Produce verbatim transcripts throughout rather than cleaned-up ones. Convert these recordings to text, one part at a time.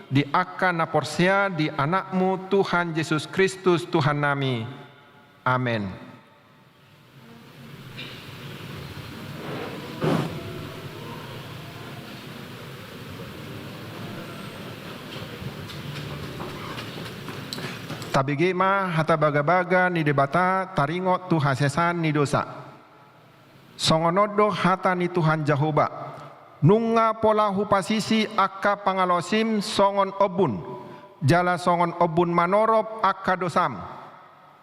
di angka na porsea di Anakmu Tuhan Jesus Kristus Tuhannami. Amen. Tabege ma hata bagabaga ni Debata taringot tu hasesaan ni dosa. Songon on do hata ni Tuhan Jahowa: Nunga pola hupasisi angka pangalaosim songon ombun, jala songon ombun manorop angka dosam.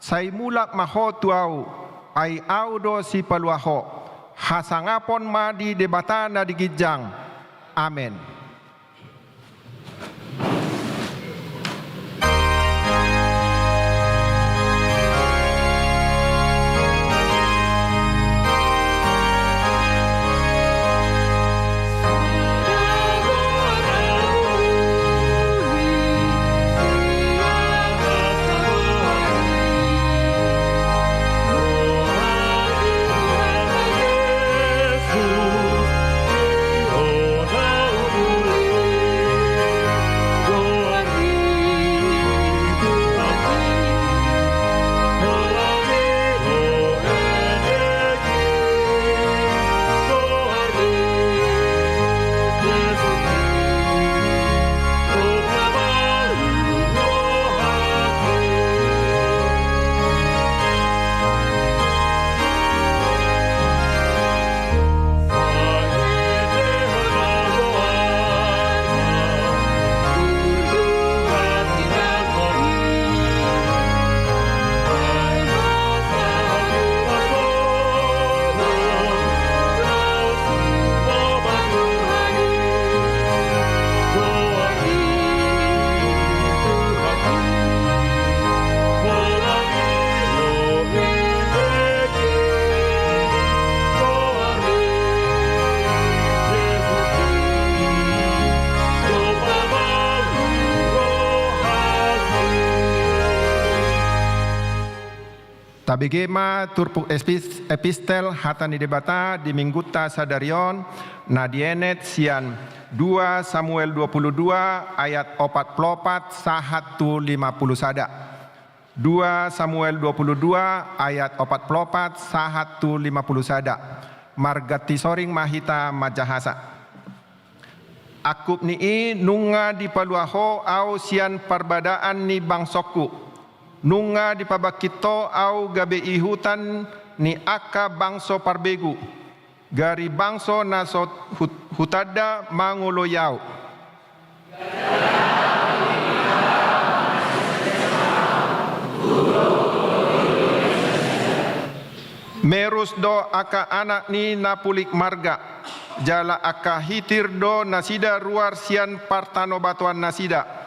Sai mulak ma ho tu Ahu, ai Ahu do sipalua ho. Hasangapon ma di Debata na di ginjang. Amen. Tabege ma turpuk epis-, epistel hata ni Debata di Minggunta sadari on, na dienet sian dua Samuel dua puluh dua ayat opat puluh opat sahat tu lima puluh sada. Dua Samuel dua puluh dua ayat opat puluh opat sahat tu lima puluh sada. Marganti soring ma hita manjahasa. Angkup ni i nunga dipalua ho Ahu sian parbadaan ni bangsongku. Nunga dipabangkit ho Ahu gabe ihutan ni angka bangso parbegu, gari bangso na so hut-, hutanda mangoloi Ahu. Merus do angka anak ni na pulik marga, jala angka hitir do nasida ruar sian partanobatoannasida.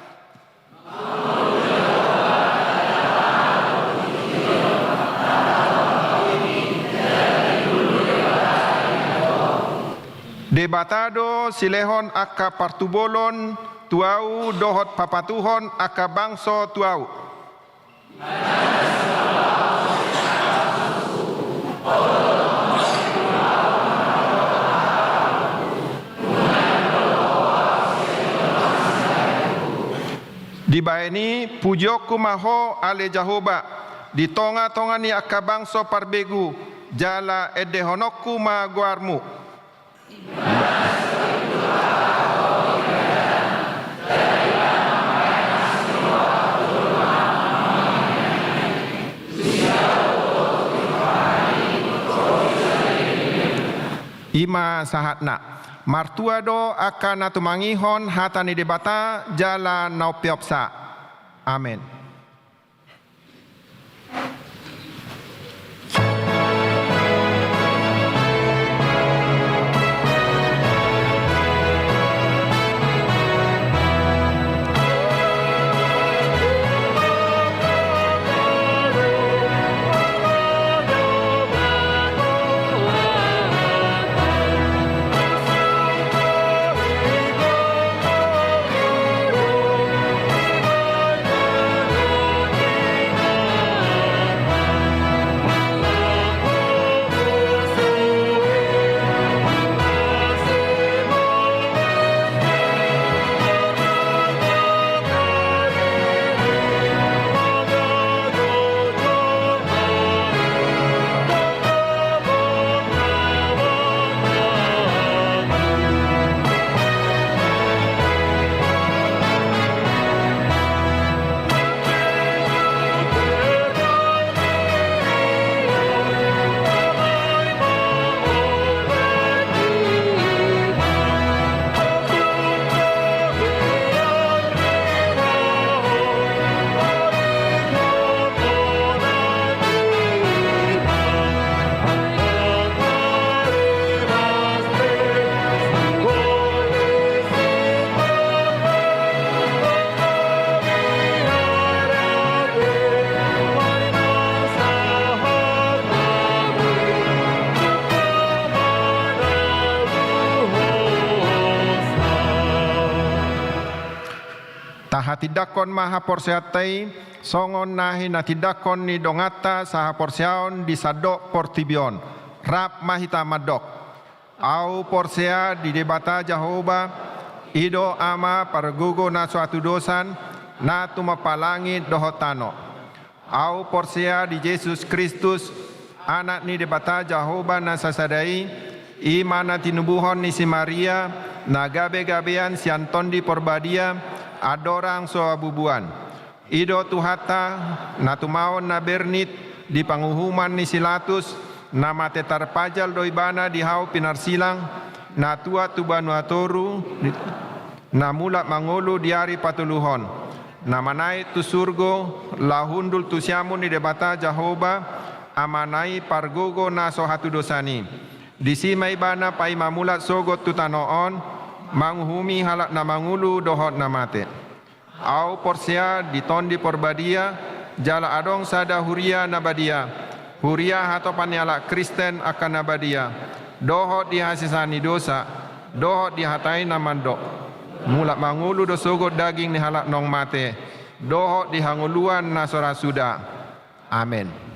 Debata do silehon angka partubolon tu Ahu dohot papatuhon angka bangso tu Ahu. Dibahen i, pujionku ma Ho ale Jahowa, di tongatonga ni angka bangso parbegu, jala endehononku ma goarMu. I ma sahatna. Martua do angka na tumangihon hata ni Debata jala na umpeopsa. Amen. Tahatindangkon ma haporseaonta i, songon na hinatindangkon ni donganta sahaporseaon di sandok portibi on. Rap ma hita mandok. Ahu porsea di Debata Jahowa, i do Ama pargogo na so hatudosan, na tumompa langit dohot tano. Ahu porsea di Jesus Kristus, Anak ni Debata Jahowa na sasada i, i ma na tinubuhon ni si Maria, na gabegabean sian Tondi Porbadia, andorang so habubuan. I do Tuhanta, na tumaon na bernit di panguhuman ni si Latus, na mate tarpajal do ibana di hau pinarsilang, na tuat tu banua toru, na mulak mangolu di ari patoluhon, na manaek tu surgo, laho hundul tu siamun ni Debata Jahowa, Amana i pargogo na so hatudosan i. Disi ma ibana paima mulak sogot tu tano on, manguhumi halak na mangolu dohot na mate. Ahu porsea di Tondi Porbadia, jala adong sada huria na badia, huria hatopan ni halak Kristen angka na badia, dohot di hasesaan ni dosa, dohot di hata i na mandok: Mulak mangolu do sogot daging ni halak naung mate, dohot di hangoluan na so ra suda. Amen.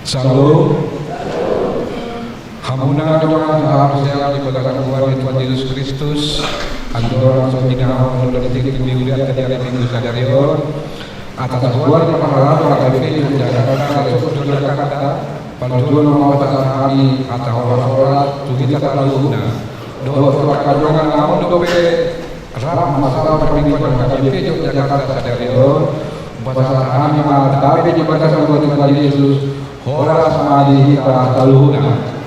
Syalom. Hamuna dongan sahaporseaon di bagasan goar ni Tuhan Jesus Kristus, andorang so tinangi hamu di tingki ni huria di ari Minggu sadari on, atas goar ni parhalado H K B P Jogjakarta, Resort Jogjakarta, parjolo ma hupasahat hami hata horas-horas tu hita saluhutna. Dohot tu angka dongan na olo dope rap mansai parmingguan H K B P Jogjakarta sadari on, hupasahat hami ma gabe di bagasan goar ni Tuhan Jesus, horas ma di hita saluhutna.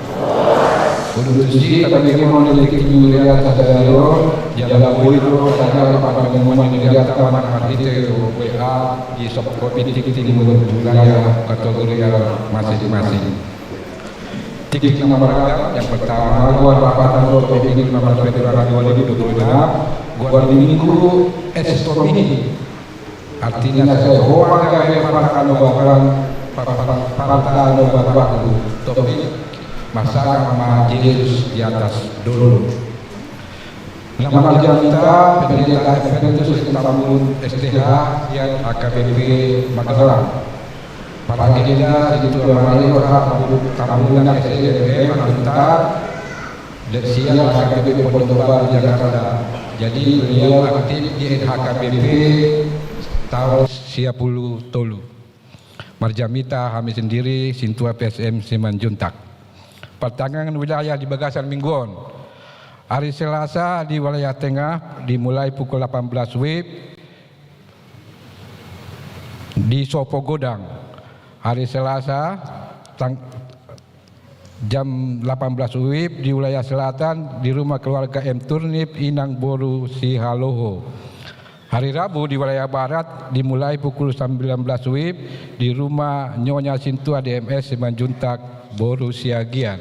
Tusi, tapi dia mau detik minggu di atas dari lo, jala boi lo, tadi apa pengumuman di atas, mana mati itu, W A, di sop covid di timur wilayah kategori masing-masing. Titik nomor yang pertama, gua rapatan lo, P B lima belas Februari dua ribu dua puluh enam, gua di minggu es ini. Artinya, saya hoba gabe parkanobatan, par-, par-, parkanobatan waktu. Topik, masalah sama Yesus di atas dulu. Nama Jamita, Pendeta Eventus Tambun, S T H, sian H K B P Magelang. Paragenda, Sintua Maria, Tambunan, S E, Manguntar, dan sian H K B P Pondok Baru, Jakarta. Jadi, beliau aktif di H K B P tahun sia pulu tolu. Marjamita hami sendiri, Sintua P S M Simanjuntak. Partangiangan wilayah di bagasan minggu on. Hari Selasa di wilayah tengah dimulai pukul delapan belas W I B di Sopo Godang. Hari Selasa tang-, jam delapan belas W I B di wilayah selatan, di rumah keluarga M Turnip, Inang Boru Sihaloho. Hari Rabu di wilayah barat dimulai pukul sembilan belas W I B di rumah Nyonya Sintua D M S Simanjuntak, Boru Siagian.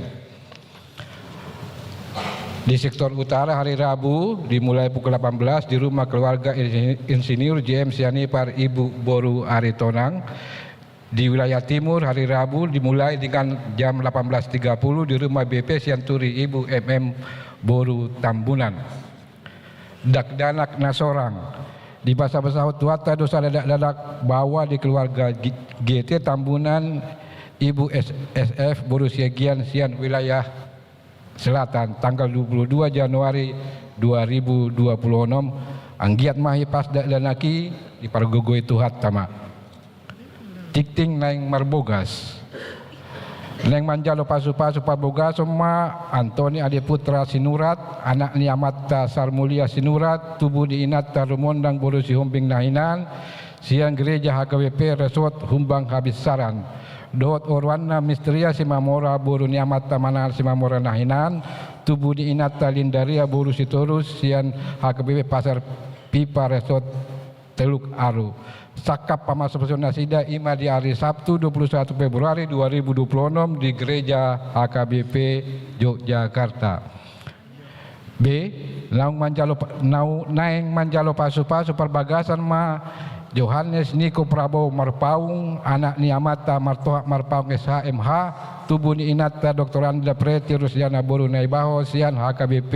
Di sektor utara hari Rabu dimulai pukul delapan belas di rumah keluarga Insi-, Insinyur J M Sianipar, Ibu Boru Aritonang. Di wilayah timur, hari Rabu dimulai dengan jam delapan belas tiga puluh di rumah B P Sianturi, Ibu M M Boru Tambunan. Dakdanak na sorang. Dibasabasahon Tuhanta do sada dakdanak baoa di keluarga G-, G T Tambunan, Ibu S-, S F Boru Siagian, sian wilayah selatan, tanggal dua puluh dua Januari dua ribu dua puluh enam. Anggiat ma hipas dakdanak i dipargogoi Tuhanta ma. Tingting naeng marbogas. Naeng manjalo pasupasu parbogason ma Antoni Adiputra Sinurat, anak ni amanta Sarmulia Sinurat, tubu ni inanta Rumondang Boru Sihombing na hinan, sian gereja H K B P Resort Humbang Habinsaran. Dohot oroanna Mistria Simamora, boru ni amanta Manal Simamora na hinan, tubu ni inanta Lindaria Boru Sitorus, sian H K B P Pasar Pipa Resort Teluk Aru. Sangkap pamasupasu nasida i ma di ari Sabtu dua puluh satu Februari dua ribu dua puluh enam di Gereja H K B P Yogyakarta. B, naung manjalo pa-, nau-, naeng manjalo pasupasu parbagason ma Johannes Niko Prabowo Marpaung, anak ni amanta Martohap Marpaung S H M H, tubu ni inanta Doktoranda Preti Rusdiana Boru Naibaho, sian H K B P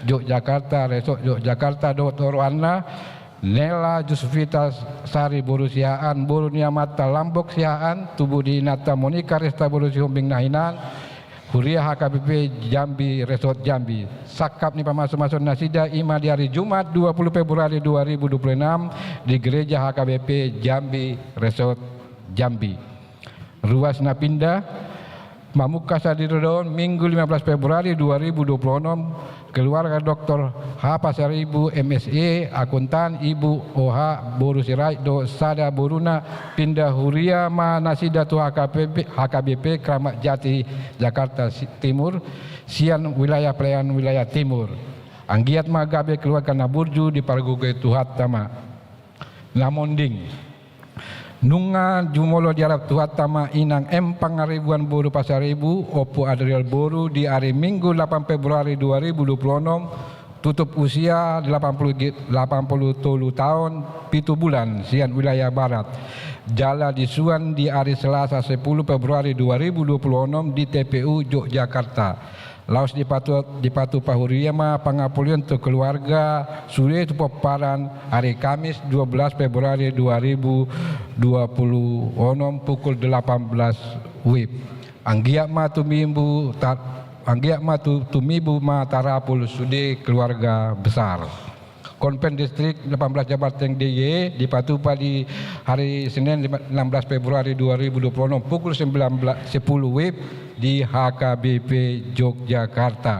Yogyakarta, Resort Yogyakarta, dohot oroanna, Nela Jusufita Sari Boru Siahaan, boru ni amanta Lambok Siahaan, tubu ni inanta Monika Resta Boru Sihombing na hinan, huria H K B P Jambi, Resort Jambi. Sangkap ni pamasupasu nasida i ma di ari Jumat dua puluh Februari dua ribu dua puluh enam di Gereja H K B P Jambi, Resort Jambi. Ruas na pinda. Mamungka sadari on, Minggu lima belas Februari dua ribu dua puluh enam, keluarga Doktor H Pasaribu M S I, akuntan, Ibu O H Boru Sirait dohot sada boruna, pinda huria ma nasida tu H K B P, H K B P Kramat Jati, Jakarta Si-, Timur, sian wilayah pelayanan wilayah timur. Anggiat ma gabe keluarga na burju dipargogoi Tuhanta ma. Na monding. Nunga jumolo dialap Tuhanta ma Inang M Pangaribuan Boru Pasaribu, Ompu Adriel Boru, di ari Minggu delapan Februari dua ribu dua puluh enam, tutup usia delapan puluh gi-, delapan puluh tolu taon, pitu bulan, sian wilayah barat. Jala disuan di ari Selasa sepuluh Februari dua ribu dua puluh enam di T P U Yogyakarta. Laos dipatu-, dipatupa huria ma pangapulion tu keluarga, sude tu pomparan, ari Kamis dua belas Februari dua ribu dua puluh enam pukul delapan belas W I B. Anggiat ma tumibu ta-, anggiat ma tu-, tumibu ma tarapul sude keluarga besar. Konven Distrik delapan belas Jabar Teng D I E dipatupa di hari Senin lima, enam belas Februari dua ribu dua puluh enam pukul sembilan belas sepuluh W I B di H K B P Yogyakarta.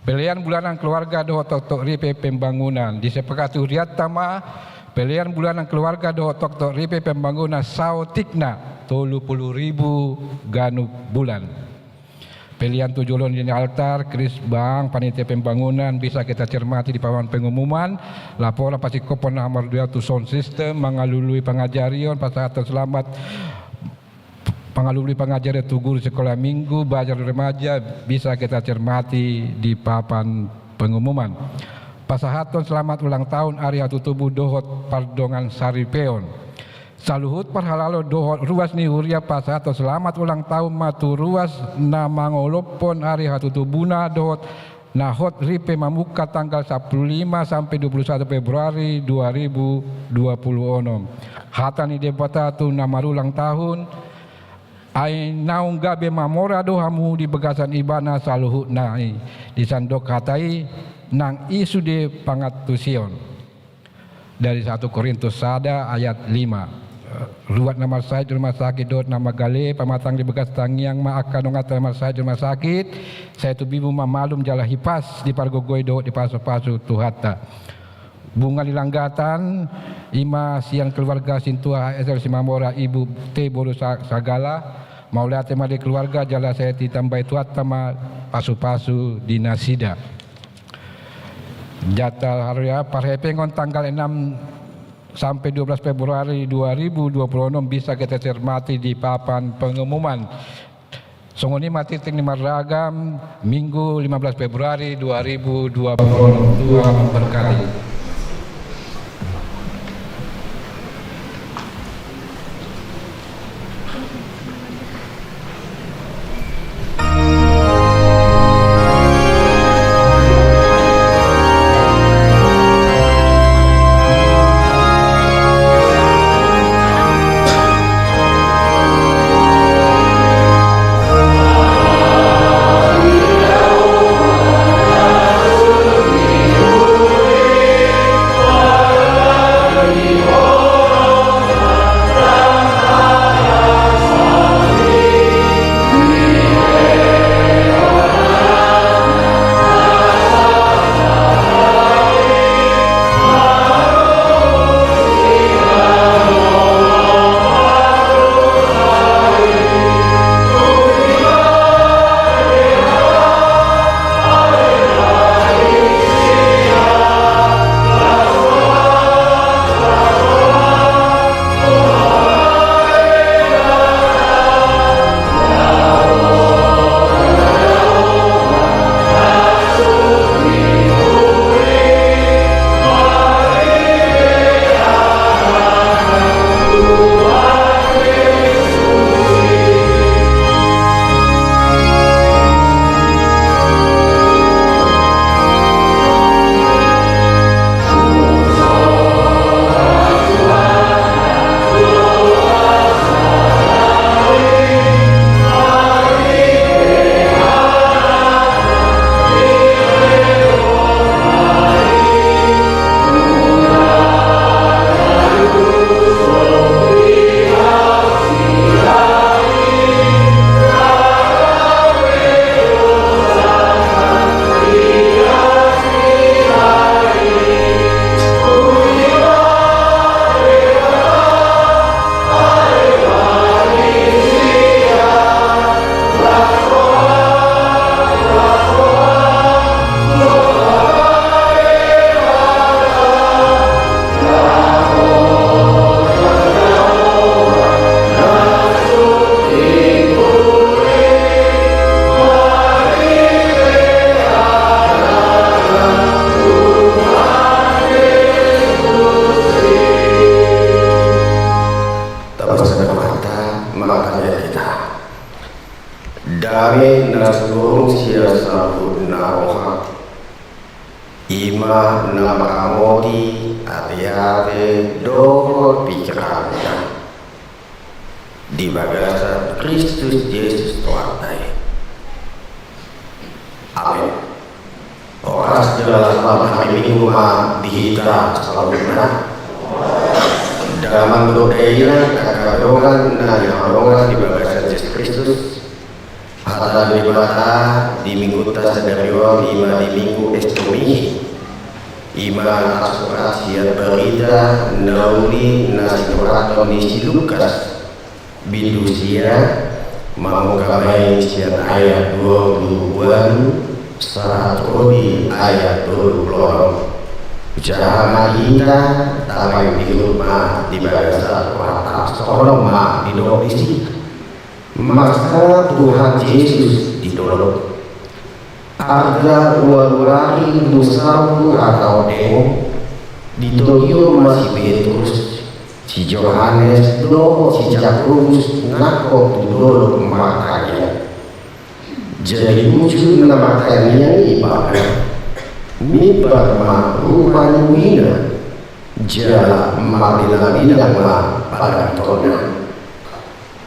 Pelean bulanan keluarga dohot toktok ripe pembangunan. Disepakati hurianta ma, pelean bulanan keluarga dohot toktok ripe pembangunan saotikna tolu puluh ribu ganup bulan. Pelean tu jolo ni altar, keris bang, panitia pembangunan, bisa kita cermati di papan pengumuman. Laporan pasingkophon na marduan tu sound system, mangalului pangajarion, pasahathon selamat, mangalului pangajarion tu guru sekolah minggu, bazar remaja, bisa kita cermati di papan pengumuman. Pasahathon selamat ulang tahun ari hatutubu dohot pardongan saripeon. Saluhut parhalado dohot ruas ni huria pasahathon selamat ulang tahun ma tu ruas na mangolophon ari hatutubuna dohot na hot ripe mamungka tanggal sampulu lima sampe dua pulu satu Februari dua ribu dua pulu onom. Hata ni Debata tu na marulang tahun, ai naung gabe mamora do hamu di bagasan Ibana saluhutna i, di sandok hata i nang i sude pangantusion. Dari satu Korintus sada ayat lima. Ruat na marsahit di rumah sakit dohot na magale, pamatang di bagas tangiang ma angka donganta na marsahit di rumah sakit, sai tubumu ma malum jala hipas dipargogoi dohot dipasupasu Tuhanta. Bunga ni langgatan, i ma sian keluarga sintua H S L Simamora, Ibu T boru Sa-, Sagala, mauliate ma di keluarga jala sai ditambai Tuhanta ma pasupasu di nasida. Jadwal hari parhepengon tanggal enam sampe dua belas Februari dua ribu dua pulu onom bisa kita cermati di papan pengumuman. Songon i ma titik ni marragam, Minggu lima belas Februari dua ribu dua pulu onom. Tuhan memberkati. Tapasahat ma hita, martangiang hita. Dame na sumurung sian saluhut na roha, i ma na maramoti ateate dohot pingkiranta di bagasan Kristus Jesus Tuhanta i. Amen. Horas jala selamat hari Minggu ma di hita saluhutna. Damang dohot dainang, angka dongan na hinaholongan di bagasan Jesus Kristus. Hata ni Debata di Minggunta sadari on i ma di Minggu Estomihi, i ma tarsurat sian barita na uli na sinurathon ni si Lukas, bindu sia, Mamungka baen sian ayat dua puluh ualu sahat ro di ayat dua puluh onom. Jaha ma hita tabaen dihut ma di bagasan rohanta. Songon on ma didok disi. Marsangap Tuhan Jesus di dolok. Arga ualu ari dung saur hata on denggan, ditogihon ma si Petrus, si Johannes dohot si Jakobus nangkok tu dolok martangiang. Jadi uju na martangiang i ibana, mimbar ma rupa ni uhina, jala marbilang-bilang ma pangidoanna.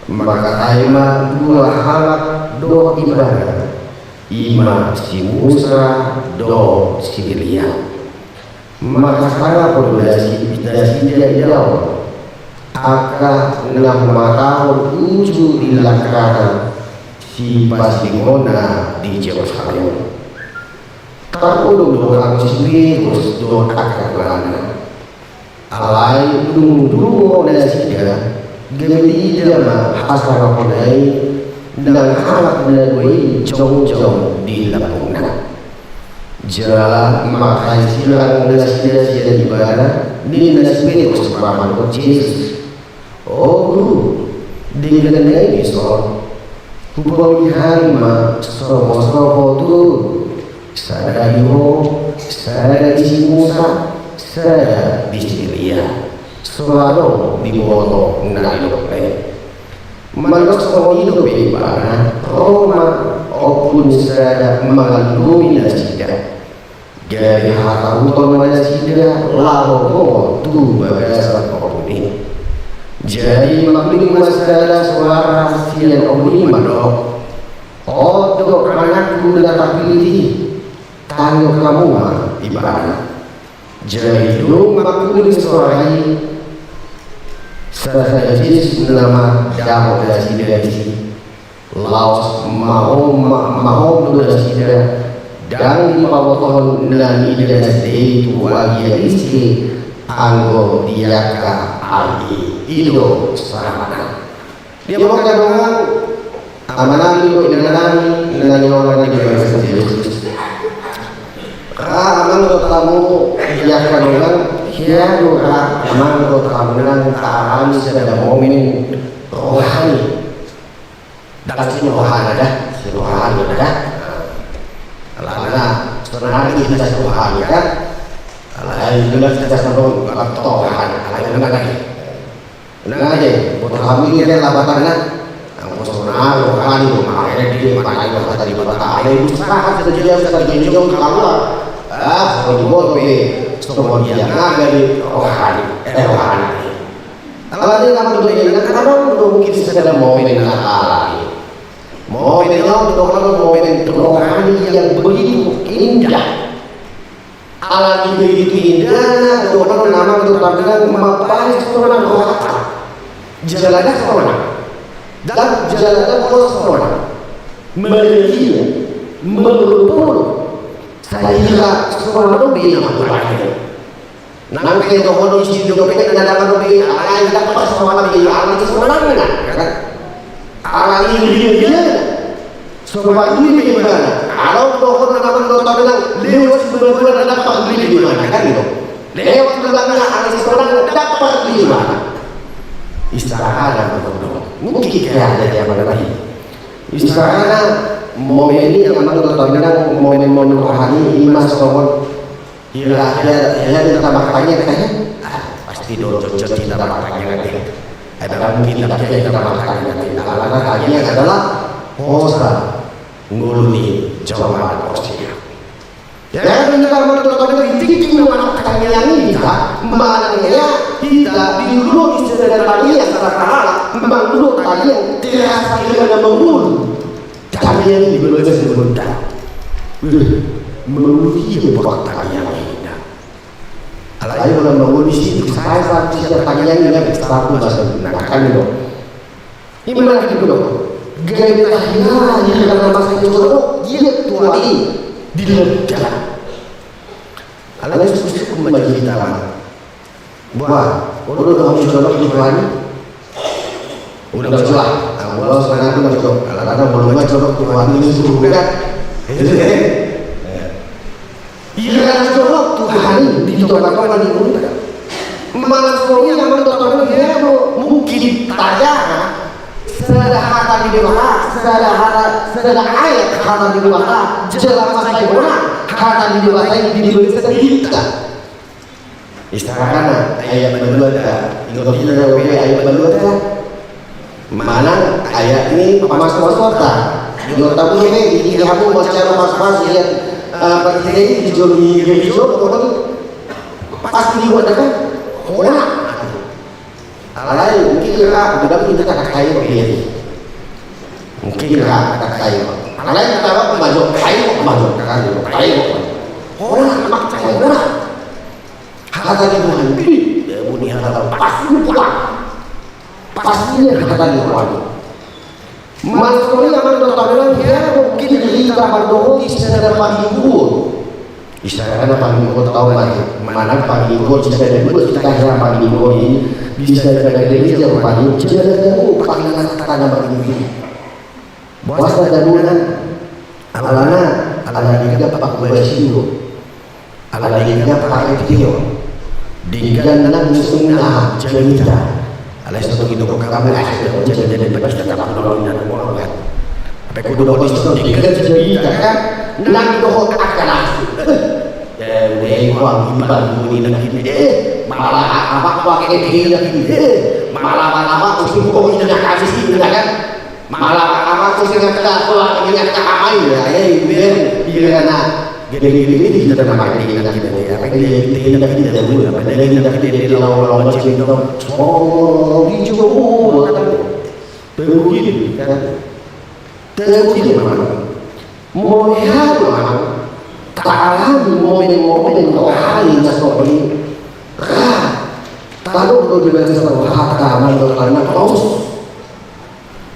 Mangkatai ma dua halak dohot ibana, i ma si Musa dohot si Elia. Mangkasangap do nasida idaon angka na huhatahon uju di langkana sipasiningonna di Jerusalem. Tarpodom do anggo si Petrus dohot angka donganna. Alai dung dung nasida, gabe diida ma hasangaponna i nang halak na dua i jongjong di lambungna. Jala manghaisirang nasida sian ibana, ninna si Petrus ma mandok Jesus, "O Guru, denggan nai dison. Hupauli hami ma soho-soho tu, sada di ho, sada di si Musa, sada di si Elia, so adong diboto na nidokna i." Mandok songon i dope ibana, ro ma ompun sada mangalului nasida. Gabe hatahuton ma nasida laho tu bagasan ompun i. Jadi mangkuling ma sada soara sian ompun i mandok, "On do anakku na tarpilih i, tangihon hamu ma ibana." Jadi dung mangkuling soara i, sasada Jesus nama dapot nasida disi. Laos mahom, ma-, mahom do nasida, ndang dipabotohon na nida nasida i tu agia ise anggo di angka ari i. I do sahatna. Dia mauliate ma, amanami dohot inanami na hinaholongan ni Tuhan Jesus. Ra amang dohot hamu di angka dongan, hea do ra amang dohot hamu nang taala ni sada momen rohani. Ndang sirohana da, sirohana da. Alana sonari hita sirohana da. Alai jala hita sonari, bukan tohana, alai unang ate. Unang ate, boto hami ate lapatanna. Anggo sonari rohani do, makanya dia makanya hata di mata. Alai usaha saja, saja jongjong kaluar. Ah, songon boto pe, songon dia ngaga di rohani, eh, rohani. Alani na manggohi na adong do mungkin sada momen na alani. Momen on do momen rohani yang begitu indah. Alani begitu indahna do na manggohi na mambahen sonang rohanta. Jala ndang sonang. Dan jala ndang sonang. Melebihi, melebihi. Saya kira sonang do bina manggohi. Nang pe dohonon ni si Job pe na dang adong be, alai dapot sonang be, alai sonangna, ya kan? Alai dia, dia. Sobat ini pe ibana. Kalau dohonon na mandok nang lewat sebuah bulan dapot di mana kan gitu. Lewat bulan na alai sonangna dapot di mana. Istirahat dan berdoa. Mungkin kira ada dia mana lagi. Istirahat momen ini yang mandok nang momen-momen rohani i ma songon Hira, hira, hira hita martangiang, kan? Ah, pasti do jotjot hita martangiang, kan? Ai ndang mungkin ndang hira hita martangiang, kan? Alana tangiang adalah hosa ngolu ni jolma na porsea. Ya kan, hita martangiang, hita martangiang, hita manang hea, hita di luar istilah tangiang, secara halal, memang luar tangiang, terasa hira na mangolu. Tangiang i, molo jala mangolu. Wih, mangolu i, buat tangiang i. Alai molo mangolu i, sai sa, sai tangiang i, sai sa, na kan do. I ma na di do. Gabe tahira, hira na masa i, jolo, dia tua i, di lega. Alai suksuk ma hita. Buat, olo do hamu jolo di Tuhan. Udah jolo. Molo songon i, molo jonok, alana molo ma jonok Tuhan i, suruga. Ira na jonok Tuhan i di tongatonga ni ngolunta. Manang songon i, amang dohot hamu, mungkin tajaha sada hata ni Debata, sada hata, sada ayat hata ni Debata, jala mansai hona hata ni Debata i di bagasan dirimu. Isarana ayat baluanta, ingot hita dope ayat baluanta. Manang ayat ni pamasumasuonta. Ingot hamu dope, di hamu mansai pasu-pasu ayat, eh, parhite i di jolo ni gereja, pokokna pasti dibuat apa? Hona. Alai mungkin ira, udah mungkin kita kakai kok dia. Mungkin ira kakai kok. Alai kita apa, maju, kakai kok, maju, kakai kok, kakai kok. Hona, mak, kakai, hona. Hata ni Tuhan, ih, dia bunyi hata, pasti lupa. Pasti dia hata ni Tuhan. Manang songon i, amang dohot hamu, ya, mungkin hita mandohoti sada pamingguon. Isarana pamingguon tau ma i, manang pamingguon sada dua, hita hira pamingguon i, bisa jadi gereja rupani, jala dao pangilangan tangkas pamingguon i. Boasa dao na? Alana, ala denggan pangobasi do. Ala denggan pangateon. Denggan nang nusung na jamita. Alai songon i do, kami asli jadi, jadi bagi kita tak perlu nang mau kan. Tapi kudu dohot songon i, denggan jamita kan. Nang dohot angka na asli. Eh, udah, uang imbang bunyi nang ini, eh, malah apa, apa, kayak gini, eh, malah, malah apa, terus kok ini nggak kasih sih, udah kan? Malah apa, terus nggak kita, apa, ini nggak kita apain ya, eh, biar, biar kena, gini, gini, gini, kita nama ini, kita, kita, apa, ini, ini, kita, kita, dulu, apa, ini, kita, kita, di lawan, lawan, cinta, oh, di juga, oh, begitu, kan? Teruji ma. Molo hea do ma taalami momen-momen rohani na songon i. Ra tadok do di bagasan rohanta, manang na torus.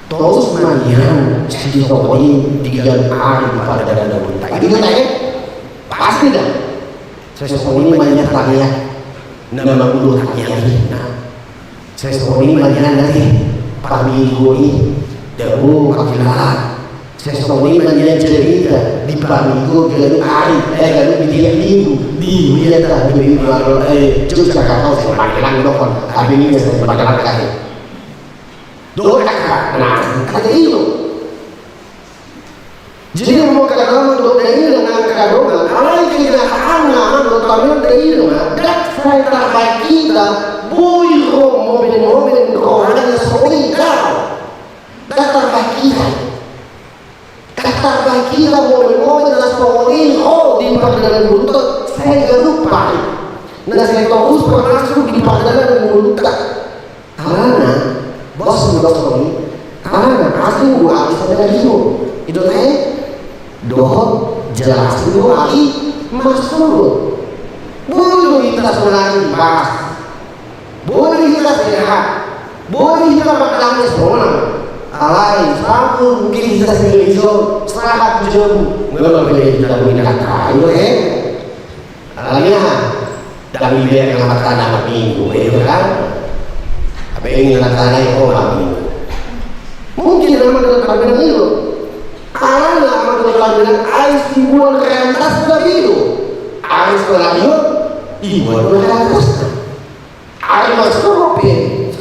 Torus ma nian sisongon i di ganup ari di pardalanan. Tapi do tahe pasti da. Sai songon i ma nian tangiang na mangolu tangiang i. Sai songon i ma nian ate paminggu i, dao pangkilaan. Sai songon i ma nian cerita di paminggu ganup ari, eh, ganup di tiap minggu di wilayah, eh, Yogyakarta, sai Magelang dohot, tapi ini sai Magelang kali. Dohot angka na asli, ate i do. Jadi, molo angka dongan dohot dainang, angka dongan, alai kenyataanna, amang dohot hamu, dainang, ndang sai tarbahen hita boi ro momen-momen rohani na songon i, ndang. Ndang tarbahen hita. Ndang tarbahen hita momen-momen na songon i ro di pardalanan ngolunta, sai ganup ari. Na sai torus berlangsung di pardalanan ngolunta. Alana, bos, bos, bos, alana, asing gua, asing dari itu. Itu teh, dohot, jelas, itu lagi, masuk. Boleh kita sebenarnya bahas. Boleh kita sehat. Boleh kita makan sonang. Alai, satu mungkin kita sendiri, so, sahat jabu. Memang boleh kita punya kata, itu, eh. Alana, dang dibaen angka tanda marminggu, eh, kan? Hape ingin angka tanda i, oh, marminggu. Mungkin nama dengan kami na minggu. Alana, nama dengan kami na ai sibuan realitas na minggu. Ari Senin, ibuan realitas. Ari Minggu pe,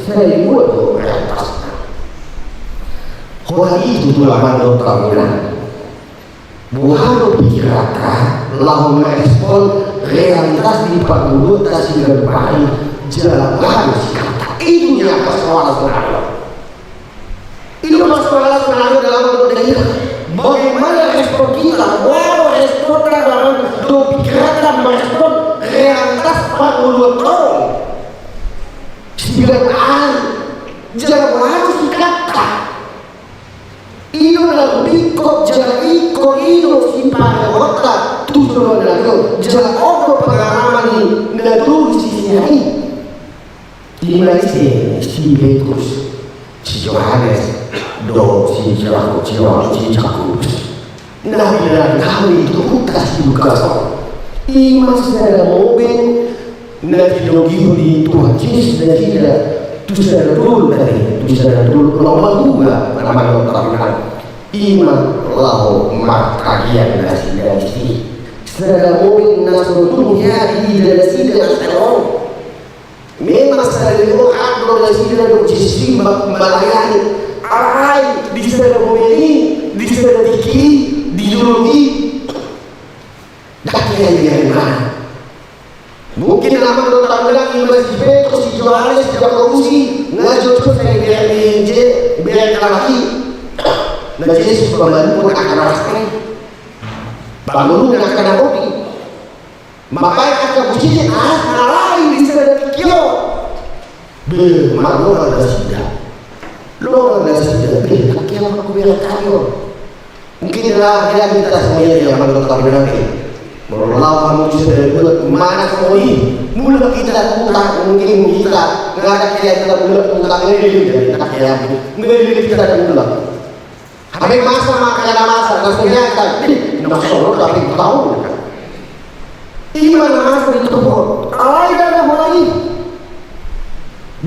sai ibuan realitas. Holan i tutu, amang dohot hamu na. Boha do pikiranta laho merespon realitas di parngoluonta siganup ari, jala boha do sikapta? Itu dia persoalan sebenarnya. Itu persoalan sebenarnya dalam bentuk diri. Bagaimana respon kita? Boha do respon dalam do pikiranta merespon realitas parngoluonta siganup ari, jala boha do sikapta? I do na ringkot jala ingkon i do sipareonta tu joloan na ro, jala on do pengalaman ni na tolu sisina i. Ima ise si Petrus, si Johannes, dohot si Jakobus, si Jakobus. Na binahen hami tu huta si Lukas on. Ima sada momen na tinogihon ni Tuhan Jesus nasida tu sada dolok na ro tu Sada dolok na mahua na mandohot hamu nangkin, i ma laho martangiang nasida disi. Sada mobil na so tung hea diida nasida na salpu. Memang sada dolok do nasida dohot Jesus i ma-, melayani. Alai di sada mobil i, di sada tingki i, di dolok i, ndang hea dibereng ibana. Mungkin amang dohot hamu nangkin, i ma si Petrus, si Johannes, si Jakobus i, nga jotjot sai dibereng, dibereng halak i. Na Jesus pamalumhon angka na las i, pangoluhon angka na gok i, mambahen angka businya, ah, na lain di sada tingki on. Be, marlongan nasida. Longan nasida, be, ndang hea ma hubereng hami on. Mungkin ndang hea hita songon i, amang dohot hamu nangkin. Molo laho hamu tu sada dolok, manang songon i, mulak hita tu huta, mungkin hita, ndang hea hita mulak tu huta, ndang hea hita mulak. Hami masa ma angka na masa, na so hea hita, ih, na so hea hita, ih, tahu. I ma na masa di turpuk on. Alai ndang holan i.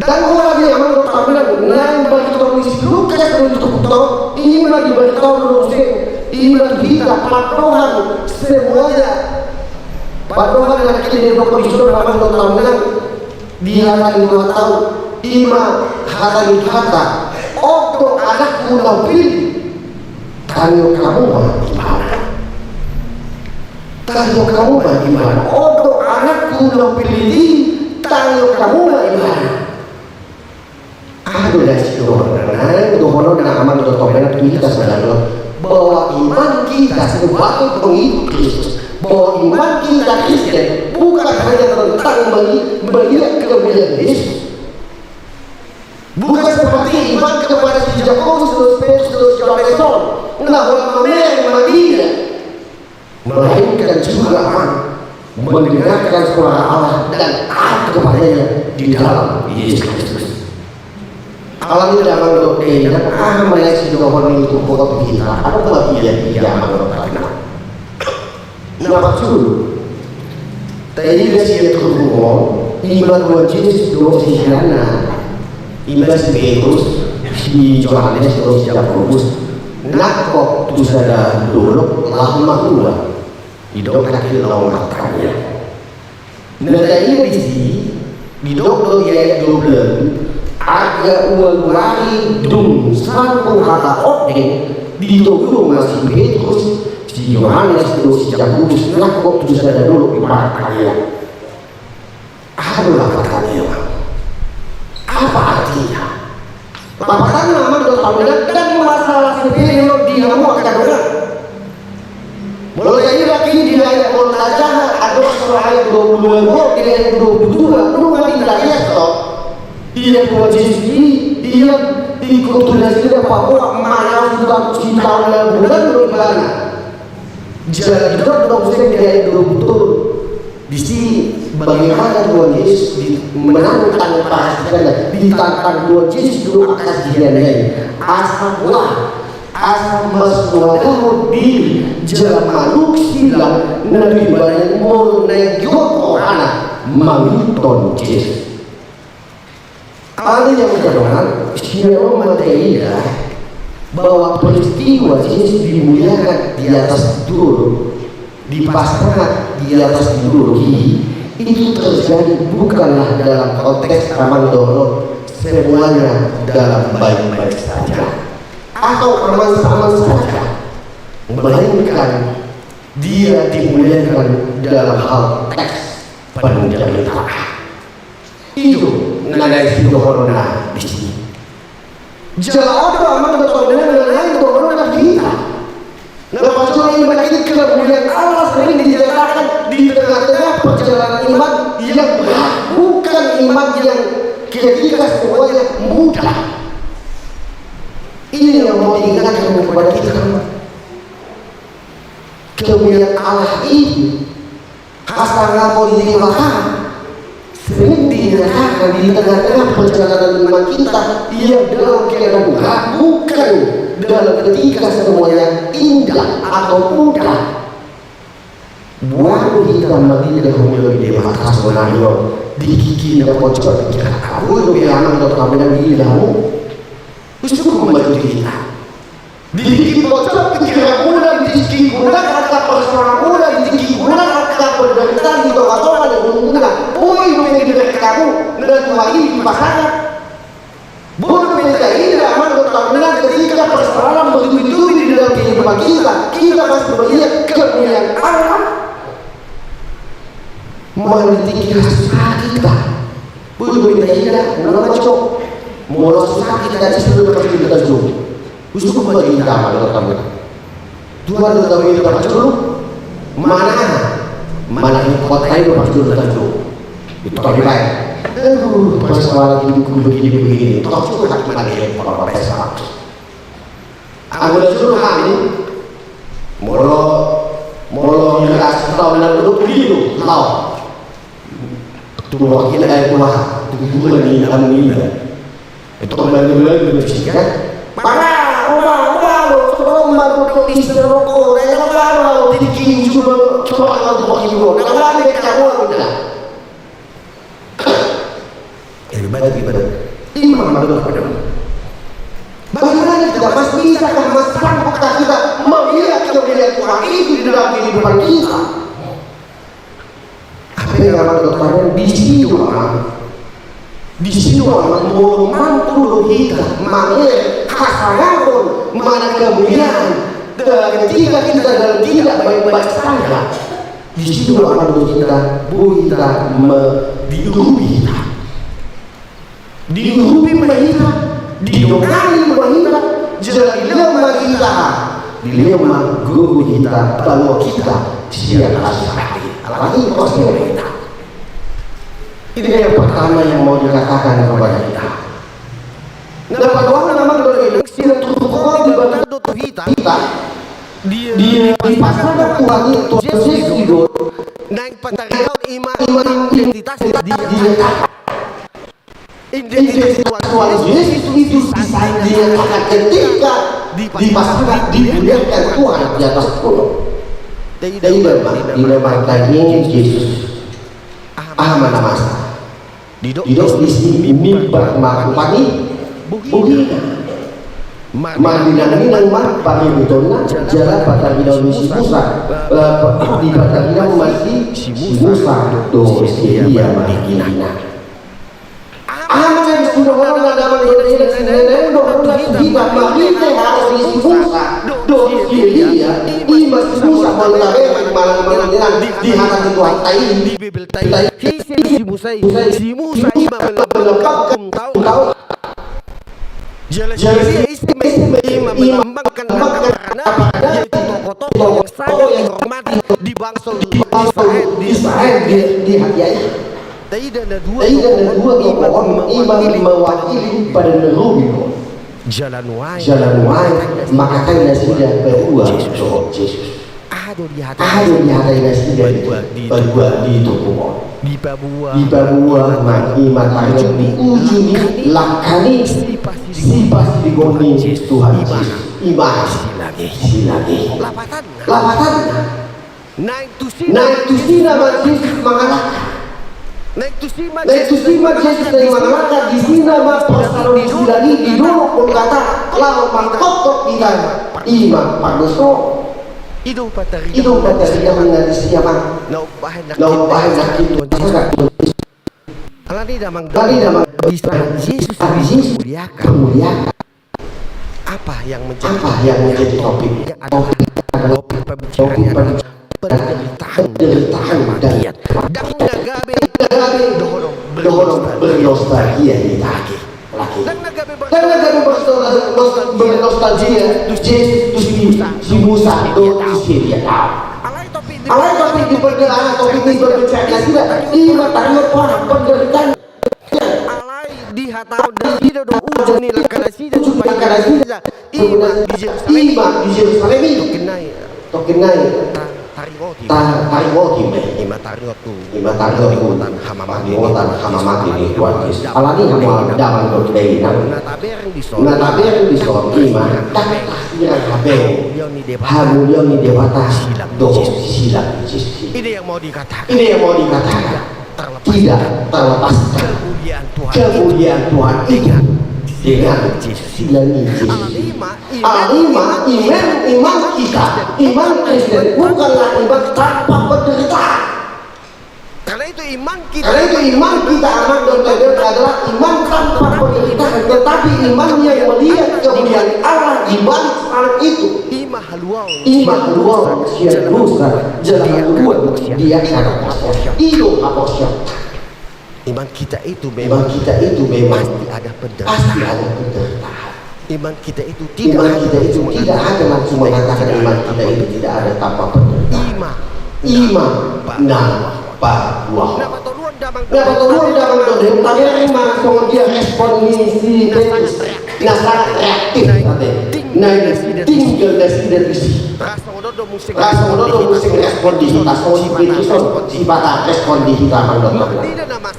Ndang holan i, amang dohot hamu nangkin, na dibaritaon ni si Lukas do di turpukta on, i ma dibaritaon do muse, i ma tu hita pandohan semuanya. Pandohan na didok dison, amang dohot hamu nangkin, di hata ni Tuhanta on, i ma hata ni Tuhanta. On do anakku na hupillit. Tangihon hamu ma ibana. Tangihon hamu ma ibana. On do anakku na hupillit i, tangihon hamu ma ibana. Aha do na sidohononna, na dohononna amang dohot hamu nangkin, tu hita sadari on, bahwa iman kita sebagai pengikut Kristus, bahwa iman kita Kristen bukan hanya tentang meli-, melihat kemuliaan Yesus. Bukan seperti iman kepada si Jakobus, si Petrus, si Johannes on, na holan mamereng ma dia, melainkan juga mendengarkan suara Allah dan taat kepadanya di dalam Yesus Kristus. Alani damang dohot dainang, aha ma na sidohonon ni turpuk on tu hita? Adong ma dia, dia amang dohot dainang. Na parjolo, taida sian turpuk on, i ma Tuhan Jesus dohot siseanna, i ma si Petrus, si Johannes dohot si Jakobus, nangkok tu sada dolok laho marhua. Didok nangkin laho martangiang. Na taida disi, didok do di ayat dua belas, angka ualu ari dung salpu hata ondeng, ditogu ma si Petrus, si Johannes dohot si Jakobus nangkok tu sada dolok martangiang. Aha do lapatanna i? Apa artinya? Lapatanna, amang dohot hamu nangkin, ndang masalah sepele on di hamu angka dongan. Molo taida nangkin di ayat, molo tajaha adong songon ayat dua puluh dua, di ayat dua puluh dua, nunga ditangihon do. Ia Tuhan Jesus i, ia ingkon tu nasida paboa manang tu sitaon na bulan do ibana. Jala didok do muse di ayat dua puluh tolu. Disi bagaimana Tuhan Yesus di-, menantang para siseanna, ditantang Tuhan Yesus do angka siseanna i. Asa boha, asa masuadahon diri jala manuk silang na tu ibana i molo naeng giot rohana mangihuthon Jesus. Alani angka dongan, sian on ma taida bahwa peristiwa Jesus dimuliakan di atas dolok, dipasangap di atas dolok i, itu terjadi bukanlah dalam konteks amang dohot semuanya dalam baik-baik saja atau aman-aman saja, melainkan dia dimuliakan dalam hal teks penderitaan. I do na naeng sidohononna disi. Jala on do amang dohot dainang na naeng dohononna di hita. Na parjolo i ma nangkin kemuliaan Allah sering dinyatakan di tengah-tengah perjalanan iman yang berat, bukan iman yang ketika semuanya mudah. Ini yang mau diingatkan kepada kita. Kemuliaan Allah ini Hasangapon ni Debata sering dinyatakan di tengah-tengah perjalanan iman kita yang dalam keadaan berat, bukan dalam ketika semuanya indah atau mudah. Boha do hita mangidah mulia ni Debata sonari on di gigi na pojok, di gigi na pojok, di gigi na pojok. Husombun ma tu hita. Di tingki pojok pingkiranmuna, di tingki gunak angka persoalanmuna, di tingki gunak angka penderitaan di tonga-tonga ni ngolumuna, boi dope dibereng hamu na tua i dipasangap. Boi dope taida, amang dohot inang, ketika persoalan bertubi-tubi di dalam kehidupan kita, kita masih melihat kemuliaan Allah. Molo di tingki hasusaan hita, boi dope taida, molo majo, molo susah kita, di situ lepas kita jauh. Husombun ma tu hita, amang dohot inang. Tuhan do tau i do parjolo. Mana? Mana i kota i do parjolo tau. Itu kami baik. Aduh, persoalan hidupku begini-begini. Tau curhat mana i, kalau pakai salah. Aku dah suruh kami. Molo, molo, kasih tau, lalu duduk di situ, tau. Tuhan kita, eh, Tuhan. Tuhan ini, kami ini. Itu kembali lagi ke fisika. Para, uma, uma, lo, lo, uma, lo, lo, istilah rokok, na, na, na, lo, di, di, di, cuma, cuma, lo, lo, lo, lo, na, na, na, na, na, na, na. Jadi, baik, baik. Iman, baru, baru. Bagaimana kita, Mas, bisakah, Mas, sanggupkah kita melihat kemuliaan Tuhan itu di dalam kehidupan kita? Apa yang akan bertahan di situ, Amang? Di situ, Amang, molo mampu do hita mangelek hasangaphon, manang kemuliaan, ketika kita dalam tidak baik-baik saja. Di situ, Amang, do hita, boi hita me-, diurupi hita. Diurupi ma hita, didongani ma hita, jala dilehon ma hita, dilehon ma gogo hita, paluahon hita sian hasahatan. Alani i pasti ma hita. Ini yang pertama yang mau dikatakan kepada kita. Na paduahonna, Amang dohot inang, sian turpuk on Debata do tu hita. Hita. Di, di, dipasangap Tuhan i, Tuhan Jesus i do. Naeng patarida i ma, i ma identitas di, di, di Identitas Tuhan Yesus itu bisa dinyatakan ketika dipasangap, dimuliakan Tuhan di atas pudok. Taida ma, taida ma, taida Jesus. Aha ma na masa? Didok di si mimbar ma rupani bohina. Marninanginan ma pangihuthonna, jala patarida ni si Musa, eh, pa-, dipatarida ma si, si Musa dohot si Elia marninanginan. Aha ma na sidohononna, Amang dohot inang, sidohononna tu hita marhite hata ni si Musa dohot si Elia, i ma si Musa molo tabereng manang molo tabereng di hata ni Tuhanta i, di Bibelta i, ise si Musa i, si Musa i ma melambangkan kaum tau. Jala si Elia ise ma i, i ma melambangkan na parna, yaitu tokoh-tokoh yang sangat dihormati di bangso Israel, di Israel, di, di hatiha i. Taida na dua, taida na dua tokoh on, i ma mewakili, mewakili padan na robi on. Jala nuaeng, jala nuaeng mangkatai nasida paboa dohot Jesus. Aha do dihatai, aha do dihatai nasida paboa di turpuk on? Dipaboa, dipaboa ma i ma taringot ni uju ni langka ni sipasiligor ni Tuhan Jesus. I ma silage, silage. Lapatanna. Lapatanna. Naeng tusi nama Jesus mangalangka. Naeng tusi nama Jesus mangalangka, disi nama parsaroan ni silage i di dolok Golgata, laho mangkophop hita, i ma pardosa. I do pataridahon na disi, Amang. Na umbahen nangkin pasahat Tuhan Jesus. Alani i, Amang, alani i, Amang, di saat Jesus, Jesus dimuliakan. Apa yang menjadi, apa yang menjadi topiknya adalah topik pembicaraan, penderitaan dan kematian. Ndang na gabe, ndang na gabe dohonon bernostalgia hita lagi. Ndang na gabe bernostalgia Jesus tu si Musa dohot tu si Elia. Alai topik ni pembicaraan, topik ni pembicaraan nasida, i ma taringot pada penderitaan. Alai dihatahon nasida do uju ni langka nasida, uju ni langka nasida, i ma di Jerusalem i. Tongkin nai, tongkin nai, ta-, taringot i, ta-, taringot i ma i. I ma taringot tu, i ma taringot tu paningotan hamamate, paningotan hamamate ni Tuhan Jesus. Alani i, hamu damang dohot inang, na tabereng dison, na tabereng dison i ma ndang tahirang hape hamuliaon ni Debata, hamuliaon ni Debata dohot silang ni Jesus i. I do yang mau dikatakan. I do yang mau dikatakan. Tidak terlepas, tidak terlepas kemuliaan Tuhan, kemuliaan Tuhan itu. Ingat, Dengan silang ni Jesus. Alani ma, iman, iman kita, iman Kristen bukanlah iman tanpa penderitaan. Karena itu iman kita, karena itu iman kita, amang dohot hamu, adalah iman tanpa penderitaan, tetapi iman yang melihat kemuliaan Allah di balik salib itu. Ima haluaon, ima haluaon sian dosa jala haluaon di angka na portibi. I do haporseaon. Iman kita itu memang, iman kita itu memang pasti ada penderitaan. Pasti ada penderitaan. Iman kita itu tidak, iman kita itu tidak ada langsung mengatakan iman kita itu tidak ada tanpa penderitaan. Ima, ima na paduahon. Na patoruan damang dohot hamu, tabereng ma songon dia respon ni si Petrus. Na sangat reaktif ate. Na tinggal nasida disi. Ra songon on do muse respon di hita, songon si Petrus on sipata respon di hita, amang dohot hamu.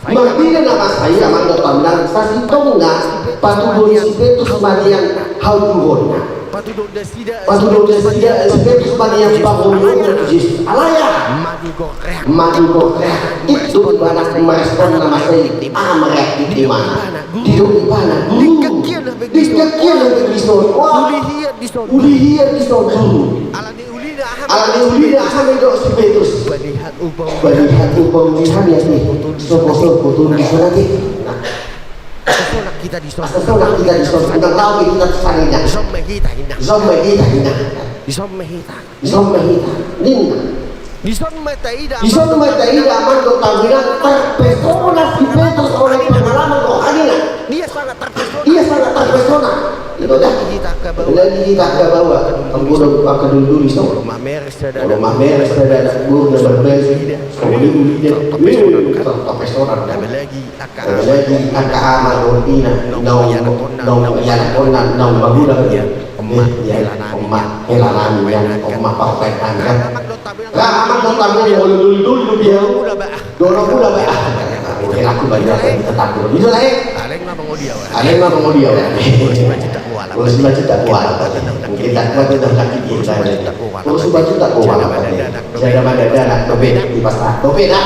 Marnida na masa i, amang dohot hamu, sasintongna patuduhon ni si Petrus ma nian haunduhonna. Patuduhon nasida, patuduhon nasida, eh, si Petrus ma nian pangoluhonna tu Jesus. Alai aha? Manigor reaktif. Manigor reaktif. Itu ibana marespon na masa i. Aha ma reaktif ibana? Didok ibana, Guru. Denggan hian lambek dison. Wah. Uli hian dison. Uli hian dison, Guru. Alani ulina aha ma didok si Petrus? Balihat upa, balihat upa uli hami ate. Sopo, sopo tu dison ate. Asa solak hita dison. Asa solak hita dison. Ndang laho be hita tu sana, ninna. Dison ma hita, ninna. Dison ma hita, ninna. Dison ma hita. Dison ma hita, ninna. Dison ma taida, dison ma taida, amang dohot hamu, terpesona si Petrus oleh pengalaman rohanina. Dia sangat terpesona. Dia sangat terpesona. Itu dah. Lagi hita angka baoa. Anggo dang angka dulu-dulu i so. Molo mamereng sada anak boru na marbaju, songon i ulina. Terpesona. Apalagi angka ama dohot ina naung, naung ianakhonna, naung magodang. Oma, hela nami, oma, hela nami, oma, parbaen nami. Ra, amang dohot hamu, molo dulu-dulu dia. Dorong mula ba. Hela ku ba, tetap dulu. Itu lah, eh. Alai ma mangoli au. Alai ma mangoli au. Molo sibaen cinta kuala. Mungkin tak kuat, tak kuat. Molo sibaen cinta kuala. Janda ma dakdanak dope, di pasar dope dah.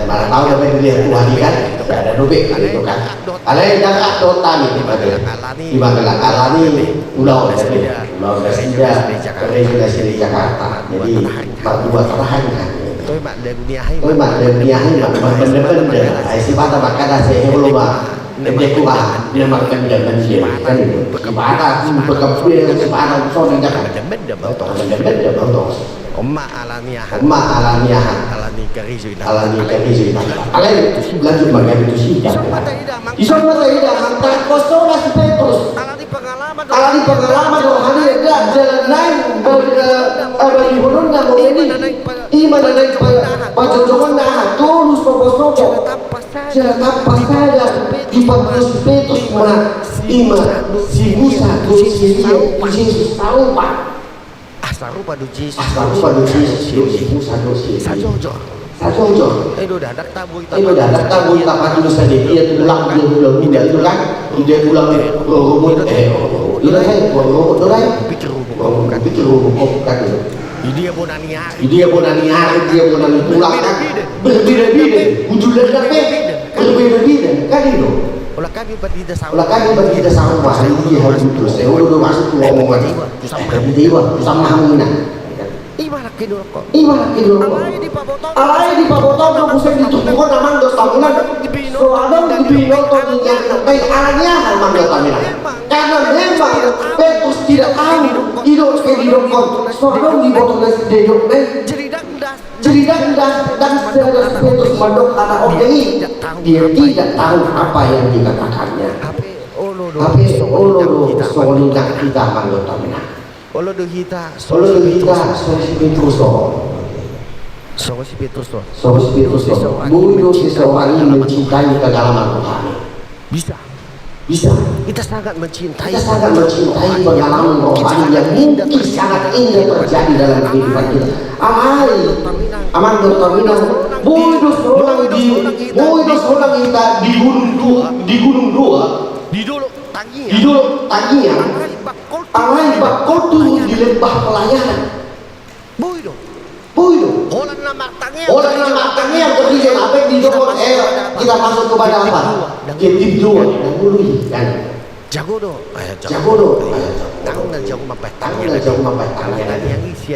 Mana tahu dope dia, Tuhan kan. Janda dope, gitu kan. Alai ndang dohot hami di Magelang. Di Magelang, alani ulaon nasida. Ulaon nasida, gereja nasida di Jakarta. Jadi, pardua terakhir kan. Toe ma lagu ni aha i. Toe ma lagu ni aha i, ma, marmendamenda. Ai sipata mangkada sai helo ma. Ende ku aha, dia marmendamenda. Kan itu. Sipata, hmm, bekam, sipata, songon i kan. Marmendamenda, marmendamenda. Oma alani aha. Oma alani aha. Alani karejo inanta. Alani karejo inanta. Alai, lanjut ma gabe tusi. Dison ma taida, amang. Dison ma taida, amang, tarpesona si Petrus. Alani pengalaman rohani, ndang jala naeng, eh, eh, balihononna molo i. Ima na naeng pa, pajojongonna aha, tolu sopo-sopo. Jala tanpa sadar, dipatuduhon si Petrus ma, ima, si Musa dohot si Elia tu Jesus, sarupa. Ah, sarupa do Jesus. Ah, sarupa do Jesus, si Musa dohot si Elia. Sajojor. Sajojor. Eh, do dah, ndang tabo hita. Eh, do dah, ndang tabo hita patuduhon sadia, dia tulang, dia tulang, dia tulang, dia tulang, rorobot, eh, rorobot. Dia tulang, eh, rorobot, dia tulang. Pikir rorobot, kan. Pikir rorobot, kan. Di dia bona ni ari. Di dia bona ni ari, dia bona ni tulang, kan. Berbeda-beda. Ujungna pe berbeda-beda, kan itu. Olat hami bandingan sarupa. Olat hami bandingan sarupa, i dia hadudu, sai olo do masuk tu omongan. Iba, tu sama. Iba, tu sama hamuna. Ima nangkin do rokko. Ima nangkin do rokko. Alai dipabotohon. Alai dipabotohon do muse di turpuk on, amang dohot hamu, inang. So adong dibinoto di nian nang, alani aha, amang dohot hamu, inang? Karena memang Petrus tidak tahu, didok pe didokkon. So adong diboto nasida didok, eh. Jadi ndang, ndang, ndang, ndang sadar si Petrus mandok hata on, jadi dia tidak tahu apa yang dikatakannya. Hape olo do songon i nang hita, amang dohot hamu, inang. Olo do hita, olo do hita, songon si Petrus on. Songon si Petrus on. Songon si Petrus on. Boi do seseorang ini mencintai pengalaman rohani. Bisa. Bisa. Kita sangat mencintai. Kita sangat mencintai pengalaman rohani yang mungkin sangat indah terjadi dalam kehidupan kita. Alai, amang dohot hamu, inang, boi do songon i, boi do songon i hita di Gunung Dua, di Gunung Dua. Di Dolok Tangiang. Di Dolok Tangiang. Alai bakkoltu di Lembah Pelayanan. Boi do. Boi do. Holan na martangiang. Holan na martangiang, tapi dia apa yang didok, eh, kita masuk kepada apa? Ke tim dua. Dang olo i, kan. Jago do, eh, jago do, eh, jago do. Tangiang na jago mambahen tangiang. Tangiang na jago mambahen tangiang.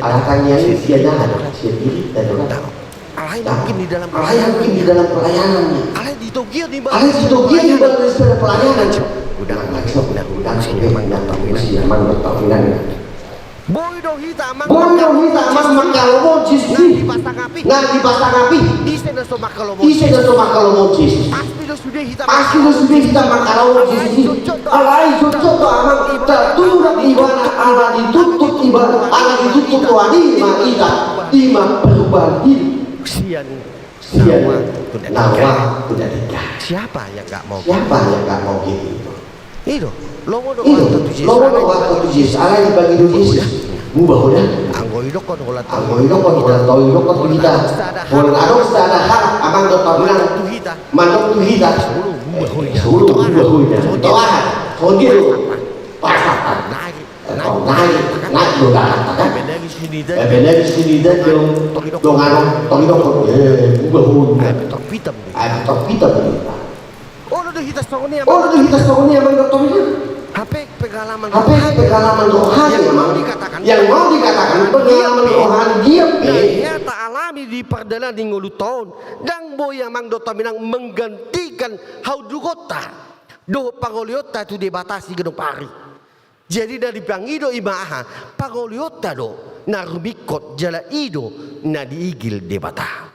Ala tangiang i sian aha do? Sian diri, tano. Alai mungkin di dalam, alai mungkin di dalam pelayanan. Alai ditogion iba, alai ditogion iba dari segi pelayanan. Godang, godang, godang, godang, godang. Boi do hita amang, boi do hita amang mangkalomohon Jesus i. Na dipasangapi, na dipasangapi. Ise na so mangkalomohon, ise na so mangkalomohon Jesus. Pasti do sude hita, pasti do sude hita mangkalomohon Jesus i. Alai jotjot do amang, tartulang ibana, ala dituntut ibana, ala dituntut Tuhan i ma hita, i ma perubahan hidup. Sian, sian nawa tu na denggan. Siapa yang nggak mau, siapa yang nggak mau gitu? I do, lomo do, i do, lomo do, alai dipangido Jesus, alai dipangido Jesus. Mubah ho da. Anggo idokkon holan, anggo idokkon holan tong, idokkon tu hita. Holan adong sada hal amang dohot hamu inang mandok tu hita. Mandok tu hita. Solu mubah ho inang. Solu mubah ho inang. Songon dia. Songon dia do. Pasahat. Naek, naek, naek do da hata kan. Apalagi songon i da. Apalagi songon i da, dongan, tong idokkon. Eh, mubah ho inang. Ai pe tong pitam do. Ai pe tong pitam do. Olo do hita songon i amang. Olo do hita songon i amang dohot hamu inang. Hape pengalaman, hape rohani, pengalaman rohani yang mau dikatakan, yang mau dikatakan pengalaman rohani dia pe. Na hea taalami di pardalanan ni ngolunta on, ndang boi amang dohot hamu inang menggantikan haundukonta dohot pangolionta tu Debata siganup ari. Jadi na dipangido i ma aha? Pangolionta do na rumingkot jala i do na diigil Debata.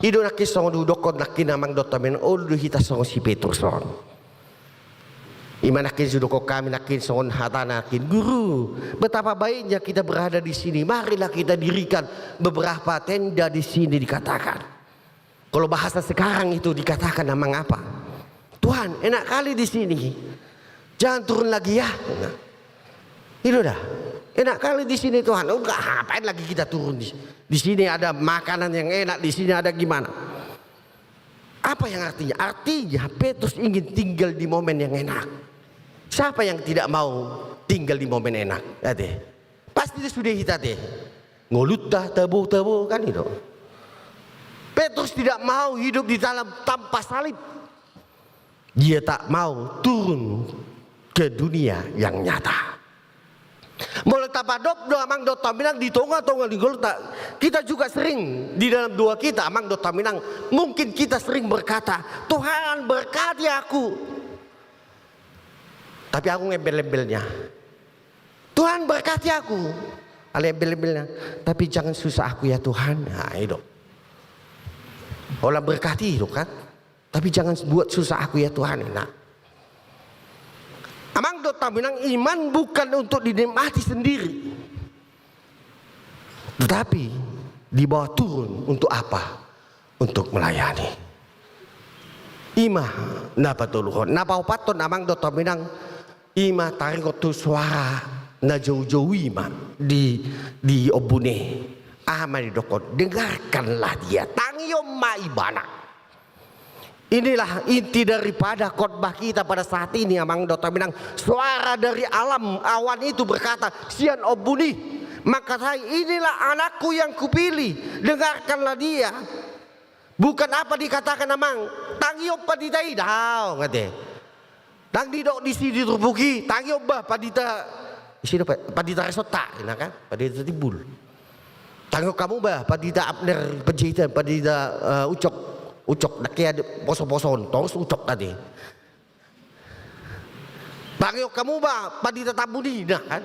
I do nangkin songon hudokkon nangkin amang dohot hamu inang, olo do hita songon si Petrus on. I ma nangkin hudokkon hami nangkin songon hatana nangkin, Guru, betapa baiknya kita berada di sini. Marilah kita dirikan beberapa tenda di sini, dikatakan. Kalau bahasa sekarang itu dikatakan amang apa? Tuhan, enak kali di sini. Jangan turun lagi ya. Nah. I do da. Enak kali di sini Tuhan. Enggak, ngapain lagi kita turun di, di sini ada makanan yang enak, di sini ada gimana. Apa yang artinya? Artinya Petrus ingin tinggal di momen yang enak. Siapa yang tidak mau tinggal di momen enak? Ate. Pasti sude hita ate. Ngolunta tabo-tabo kan i do. Petrus tidak mau hidup di dalam tanpa salib. Dia tak mau turun ke dunia yang nyata. Molo tapadop do amang dohot hamu inang di tonga-tonga ni ngolunta, kita juga sering di dalam doa kita amang dohot hamu inang, mungkin kita sering berkata, Tuhan berkati aku. Tapi aku ngembel-embelnya. Tuhan berkati aku. Alai embel-embelnya. Tapi jangan susah aku ya Tuhan. Nah, i do. Holan berkati i do kan. Tapi jangan buat susah aku ya Tuhan. Nah. Amang dohot hamu inang, iman bukan untuk dinikmati sendiri. Tetapi dibawa turun untuk apa? Untuk melayani. I ma na patoluhon, na paopathon amang dohot hamu inang, i ma taringot tu soara na joujou i ma di, di ombun i. Aha ma didokkon? Dengarkanlah dia, tangion ma ibana. Inilah inti daripada khotbah kita pada saat ini amang dohot hamu inang. Soara dari alam awan itu berkata sian ombun i, mangkatai, inilah anakku yang kupilih, dengarkanlah dia. Bukan apa dikatakan amang, tangion pandita i, daong ate. Ndang didok disi di turpuk i, tangion bah pandita, ise do, pandita resonta, i na kan, pandita Timbul. Tangion hamu bah pandita Abner Panjaitan, pandita, eh, Ucok, Ucok, ndang hea poso-poso on, torus Ucok ate. Tangion hamu bah pandita Tambun i, i na kan.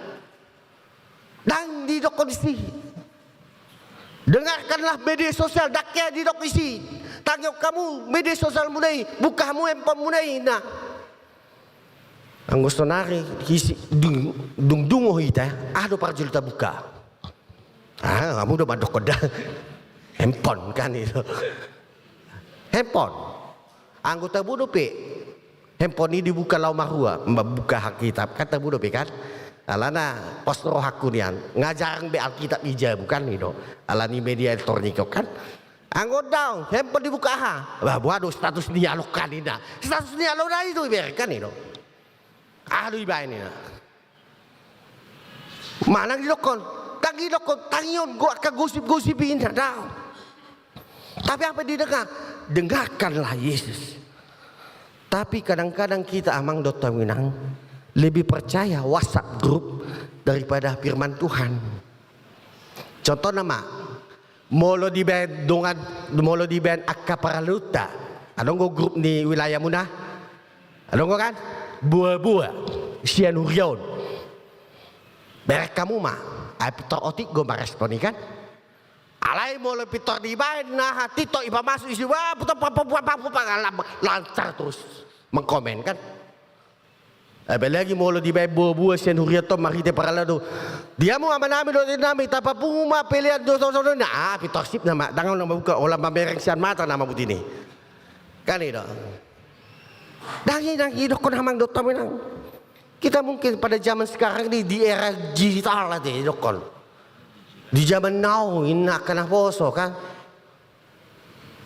Ndang didokkon disi. Dengarkanlah media sosial, ndang hea didok disi. Tangion hamu media sosialmuna i, buka hamu handphone muna i, i na. Anggo sonari dung, dung dungo hita, aha do parjolo tabuka? Ah, hamu do mandokkon da. Handphone kan i do. Handphone. Anggo tabo dope handphone i dibuka laho marhua, mambuka Alkitab, kan tabo dope kan? Alana pos rohangku nian, nga jarang be Alkitab i jabu kan i do. Alani media elektronik on kan. Anggo daong, handphone dibuka aha? Bah, boha do status ni alo kan i na. Status ni alo na i do ibereng kan i do. Aha do ibaen i na. Manang didokkon, ndang didokkon, tangion, go, angka gosip-gosip i, inda, daong. Tapi apa didengar? Dengarkanlah Yesus. Tapi kadang-kadang kita, amang dohot hamu inang, lebih percaya WhatsApp grup daripada firman Tuhan. Contohna ma, molo dibaen dongan, molo dibaen angka parhalado, adong do grup ni wilayahmuna? Adong do kan? Boa-boa sian huria on. Bereng hamu ma, ai pintor otik do marespon i kan? Alai molo pintor dibaen na aha, TikTok i pamasuk isi, wah, putar, pa, pa, pa, pa, pa, pa, lam-, lancar terus mengkomen kan. Apalagi molo dibaen boa-boa sian hurianta on marhite parhalado. Di hamu amanami dohot inanami, tapapungu ma pelean do, so, so, so, na, ah, pintor sip nama, ndang na mambuka, holan mamereng sian mata nama buti ni. Kan i do. Ndang i, ndang i dohonon amang dohot hamu inang. Kita mungkin pada zaman sekarang ini di era digital aja dohonon. Di zaman now ini angka naposo kan.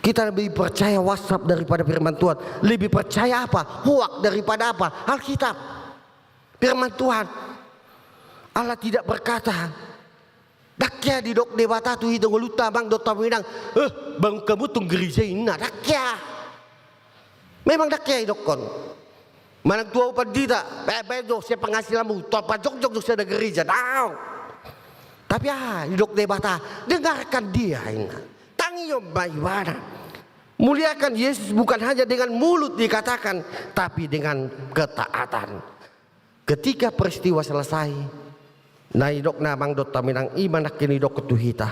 Kita lebih percaya WhatsApp daripada firman Tuhan. Lebih percaya apa? Hoak daripada apa? Alkitab. Firman Tuhan. Allah tidak berkata. Ndang hea didok Debata tu hita ngolunta amang dohot hamu inang. Eh, bangun hamu tong gereja inna. Ndang hea. Memang ndang hea idokkon. Manang tu ahu pandita, eh, baen jo sian penghasilanmu, tong pajongjong jo sada gereja, daong. Tapi ah, didok Debata, dengarkan dia, inna. Tangihon ma ibana. Muliakan Yesus bukan hanya dengan mulut dikatakan, tapi dengan ketaatan. Ketika peristiwa selesai, na nidokna amang dohot hamu inang, i ma nangkin nidok tu hita.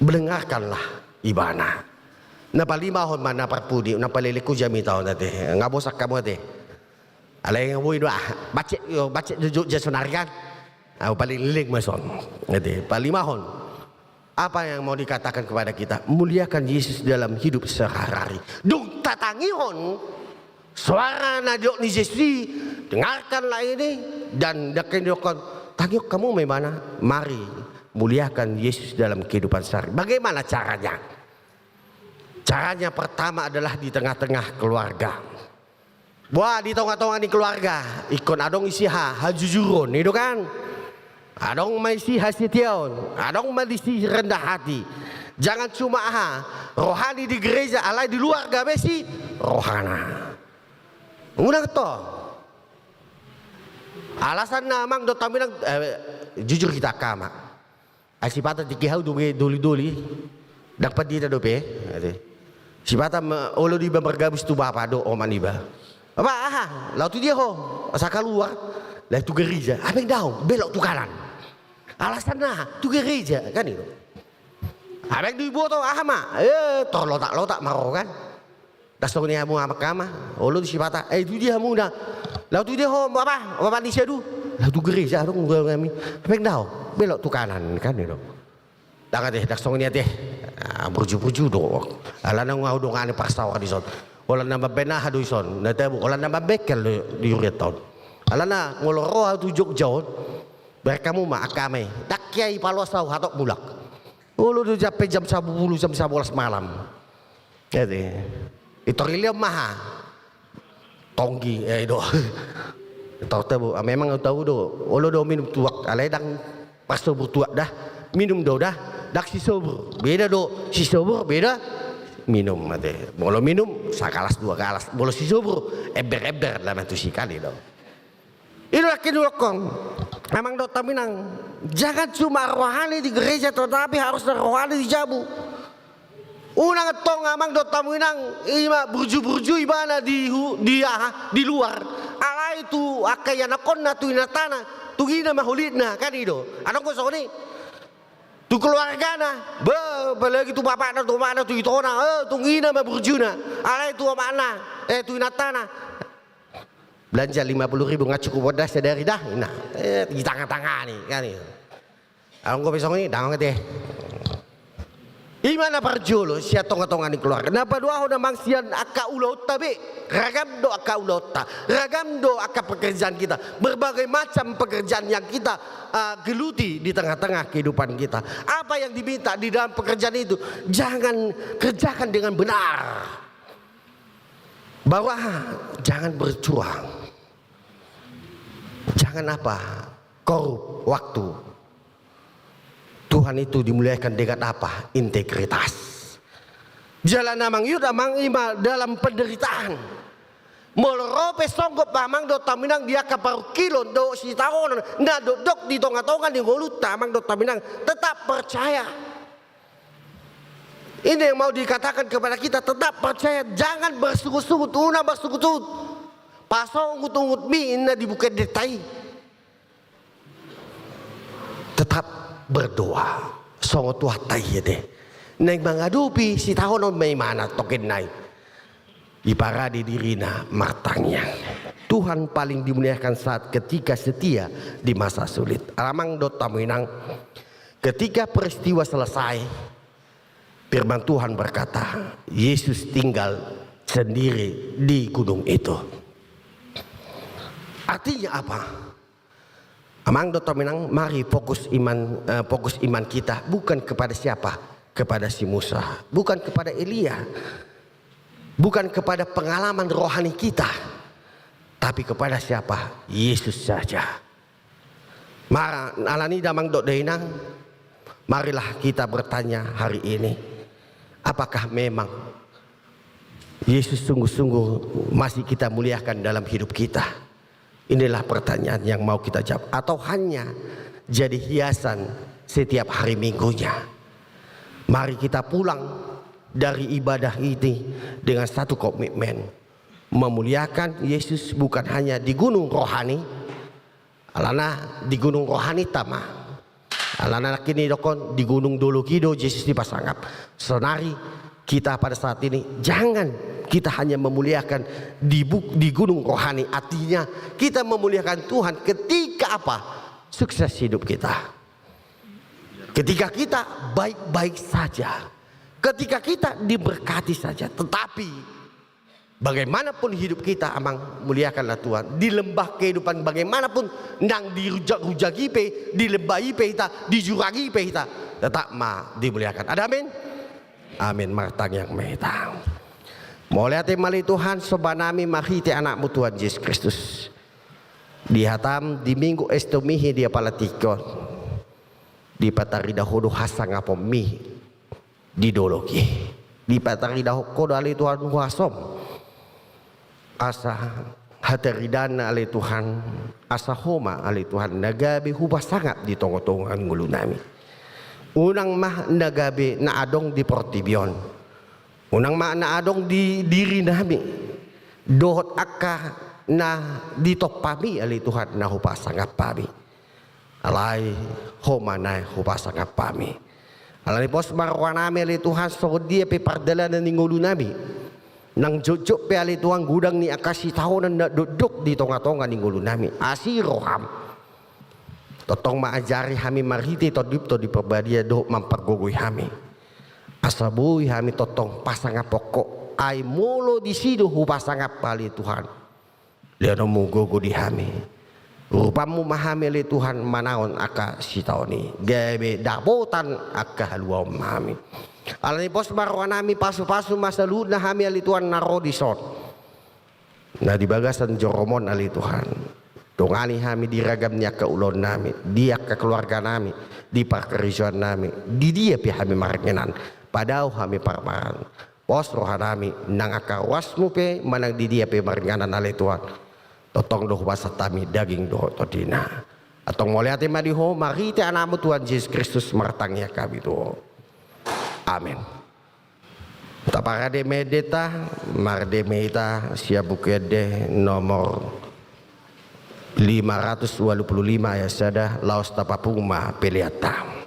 Dengarkanlah ibana. Na palimahon ma na parpudi, na paleleng ho jamita on ate. Nga bosan hamu ate. Alai nga boi do ah. Bacet, yo, bacet jujur ja sonari kan. Au paling leleng ma son. Ate, palimahon. Apa yang mau dikatakan kepada kita? Muliakan Yesus dalam hidup sehari-hari. Dung tatangihon soara na didok ni Jesus i, dengarkanlah ini, dan didok, didokkon, tangihon hamu ma ibana, mari muliakan Yesus dalam kehidupan sehari. Bagaimana caranya? Caranya pertama adalah di tengah-tengah keluarga. Boa, di tonga-tonga ni keluarga, ingkon adong isi ha, hajujuron, i do kan? Adong ma isi hasetiaon, adong ma isi rendah hati. Jangan cuma aha, rohani di gereja, alai di luar gabe si rohana. Unang to. Alasanna amang dohot hamu inang, eh, jujur hita angka ama. Ai sipata tingki hau do be doli-doli. Ndang pandita dope. Sipata ma, olo do iba margabus tu bapa dohot oma niba. Bapa, aha, laho tu dia ho? Asa kaluar. Laho tu gereja. Amang daong, belok tu kanan. Alasanna aha? Tu gereja, kan i do. Amang do iboto, aha ma? Eh, tor lotak-lotak ma ro kan. Ndang songon i hamu angka ama, olo do sipata, eh, tu dia hamuna? Laho tu dia ho, bapa, bapa ni si adu? Laho tu gereja, adong do hami. Amang daong, belok tu kanan, kan i do. Ndang ate, ndang songon i ate. Ah, burju-burju do. Alana nga hudongani parsaoran dison. Holan na mambaen aha do ison, na tabo, holan na mambaen hel do di hurianta on. Alana molo ro ahu tu Jogja on, bereng hamu ma angka ama i. Ndang hea ipaloas ahu hatop mulak. Olo do jampe jam sapulu, jam sabolas malam. Jadi, pintor dilehon ma aha? Tonggi, eh, i do. Tor tabo, ah, memang ahu tau do. Olo do minum tuak, alai ndang parsobur tuak da. Minum do da. Ndang sisobur. Beda do sisobur, beda minum ate. Molo minum, sagalas dua galas. Molo sisobur, ember-ember nama tusi, kan i do. I do nangkin hudokkon, amang dohot hamu inang, jangan cuma rohani di gereja, tetapi harus rohani di jabu. Unang tong, amang dohot hamu inang, i ma burju-burju ibana di hu-, di aha, di luar. Alai tu angka ianakhonna, tu inantana, tung ina ma holitna, kan i do. Adong do songon i. Tu keluargana, be, apalagi tu bapakna, tu omakna, tu itona, eh, tung ina ma burjuna. Alai tu omakna, eh, tu inantana, belanja lima puluh ribu, nga cukup on da sadari da, inna. Eh, ditanga-tangani, kan i. Adong do be songon i, daong ate. I ma na parjolo sian tonga-tonga ni keluarga. Na paduahon, amang, sian angka ulaonta be. Ragam do angka ulaonta. Ragam do angka pekerjaan kita. Berbagai macam pekerjaan yang kita, ah, geluti di tengah-tengah kehidupan kita. Apa yang diminta di dalam pekerjaan itu? Jangan, kerjakan dengan benar. Bahwa jangan bercurang. Jangan apa? Korup waktu. Tuhan itu dimuliakan dengan apa? Integritas. Jala na mangihut amang i ma dalam penderitaan. Molo ro pe songgop amang dohot hamu inang di angka parungkilon dohot sitaonon na dokdok di tongatonga ni ngolunta amang dohot hamu inang, tetap percaya. Ini yang mau dikatakan kepada kita, tetap percaya, jangan bersungut-sungut, unang bersungut-sungut. Pasongut-ungutmi inna di buku endenta i. Tetap berdoa. Songon Tuhanta i ate. Naeng mangadopi sitaonon ma imana tongkin nai. Diparade dirina martangiang. Tuhan paling dimuliakan saat ketika setia di masa sulit. Amang dohot hamu inang, ketika peristiwa selesai, firman Tuhan berkata, Yesus tinggal sendiri di gunung itu. Artinya apa? Amang dohot hamu inang, mari fokus iman, eh, fokus iman kita bukan kepada siapa, kepada si Musa, bukan kepada Elia, bukan kepada pengalaman rohani kita, tapi kepada siapa? Yesus saja. Mara, alani i damang dohot dainang, marilah kita bertanya hari ini, apakah memang Yesus sungguh-sungguh masih kita muliakan dalam hidup kita? Inilah pertanyaan yang mau kita jawab. Atau hanya jadi hiasan setiap hari Minggunya? Mari kita pulang dari ibadah ini dengan satu komitmen. Memuliakan Yesus bukan hanya di gunung rohani, alana di gunung rohani tama. Alana nangkin i dokkon di gunung dolok i do Jesus dipasangap. Sonari kita pada saat ini, jangan kita hanya memuliakan di, bu- di gunung rohani. Artinya, kita memuliakan Tuhan ketika apa? Sukses hidup kita. Ketika kita baik-baik saja. Ketika kita diberkati saja. Tetapi bagaimanapun hidup kita, amang, muliakanlah Tuhan. Di lembah kehidupan bagaimanapun, nang di rujak-rujak i pe, di lembah i pe hita, di jurang i pe hita, tetap ma dimuliakan. Ada amin? Amin. Martangiang ma hita. Mauliate ma ale Tuhan, somba nami marhite Anakmu Tuhan Jesus Kristus. Di hatam di Minggu Estomihi di apala tingki on, dipatarida Ho do hasangaponmi di dolok i. Dipatarida Ho do ale Tuhan huasom. Asa hataridaan ale Tuhan, asa Ho ma ale Tuhan na gabe hupasangap di tongatonga ni ngolunami. Unang ma na gabe na adong di portibi on. Unang ma na adong di dirinami. Dohot angka na ditompami ale Tuhan na hupasangap hami. Alai Ho ma na hupasangap hami. Alani pos ma rohanami ale Tuhan, songon dia pe pardalanan ni ngolunami, nang jotjot pe ale Tuhan godang ni angka sitaonon na dokdok di tongatonga ni ngolunami, asi roham. Tongtong ma ajari hami marhite Tondim, Tondi Parbadia dohot mampargogoi hami. Asa boi hami tongtong pasangapon Ho, ai molo disi do hupasangap ale Tuhan, lehonon ma gogo di hami. Rupammu ma hami ale Tuhan manaon angka sitaonon i, gabe dapotan angka haluaon ma hami. Alani pos ma rohanami, pasupasu ma saluhutna hami ale Tuhan na ro dison, na di bagasan joromon ale Tuhan. Dongani hami di ragam ni angka ulaonnami, di angka keluarganami, di parkarejoannami, di dia pe hami maringanan, padao hami parmahan. Pos rohanami, nang angka ruasmu pe manang di dia pe maringanan ale Tuhan, tongtong do hupasahat hami daging dohot tondina. Antong mauliate ma di Ho marhite Anakmu Tuhan Jesus Kristus martangiang hami tu Ho. Amin. Taparade ma endenta, marende ma hita sian Buku Ende nomor lima ratus walu pulu lima ayat sada, laos tapapungu ma peleanta.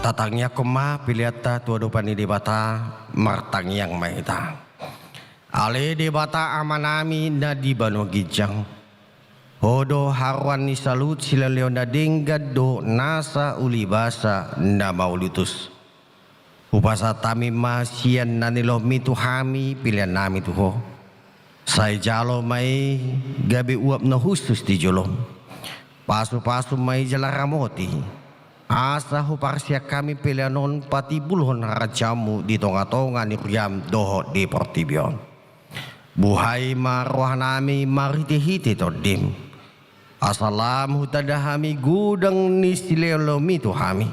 Tatangiangkon ma peleanta tu adopan ni Debata. Martangiang ma hita. Ale Debata Amanami na di banua ginjang, Ho do haroan ni saluhut silehonlehon na denggan dohot nasa ulibasa na mauliutus. Hupasahat hami ma sian na nilohomi tu hami peleannami tu Ho. Sai jalo ma i gabe uap na hushus di jolom. Pasupasu ma i jala ramoti, asa huparsian hami pelean on patimbulhon harajaonmu di tongatonga ni huriam dohot di portibi on. Buhai ma rohanami marhitehite Tondim, asa lam hutanda hami godang ni silehonlehonmi tu hami,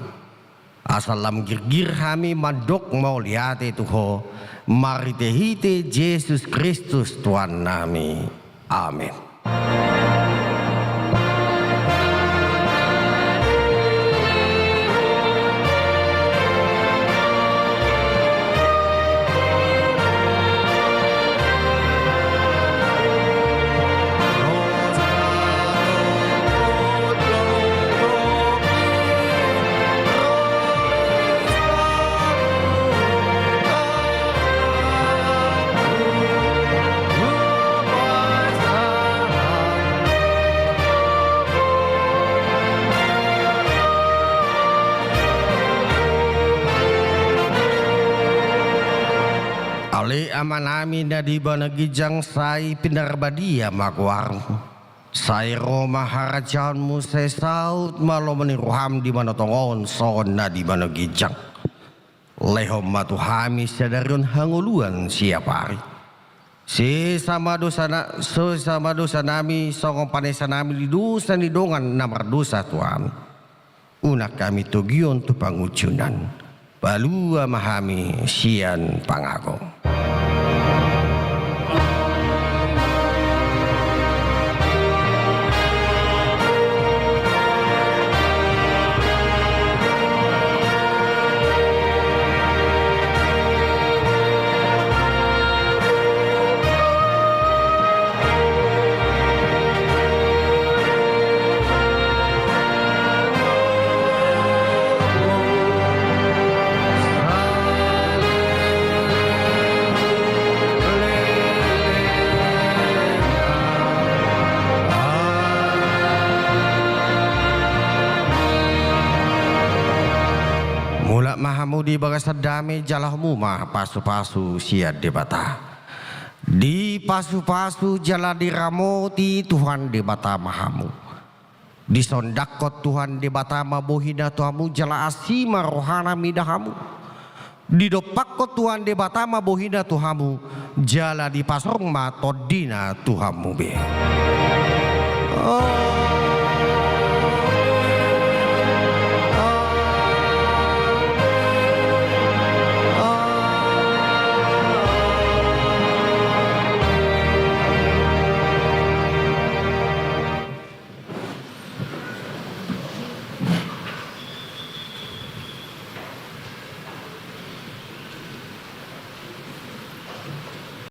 asa lam girgir hami mandok mauliate tu Ho, marhitehite Jesus Kristus Tuhannami. Amen. Ale Amanami na di banua ginjang, sai pinarbadia ma goarmu. Sai ro ma harajaonmu, sai saut ma lomo ni roham di banua tonga on songon na di banua ginjang. Lehon ma tu hami sadari on hangoluan siapari. Sesa ma dosa na, sesa ma dosanami songon panesanami di dosa ni dongan na mardosa tu hami. Unang hami togihon tu pangunjunan. Palua ma hami sian pangago. Mulak ma hamu di bagasan dame, jalo hamu ma pasupasu sian Debata. Dipasupasu jala diramoti Tuhan Debata ma hamu. Disondangkon Tuhan Debata ma bohina tu hamu jala asi ma rohana mida hamu. Didompakkon Tuhan Debata ma bohina tu hamu jala dipasorong ma tondina tu hamu be. Oh.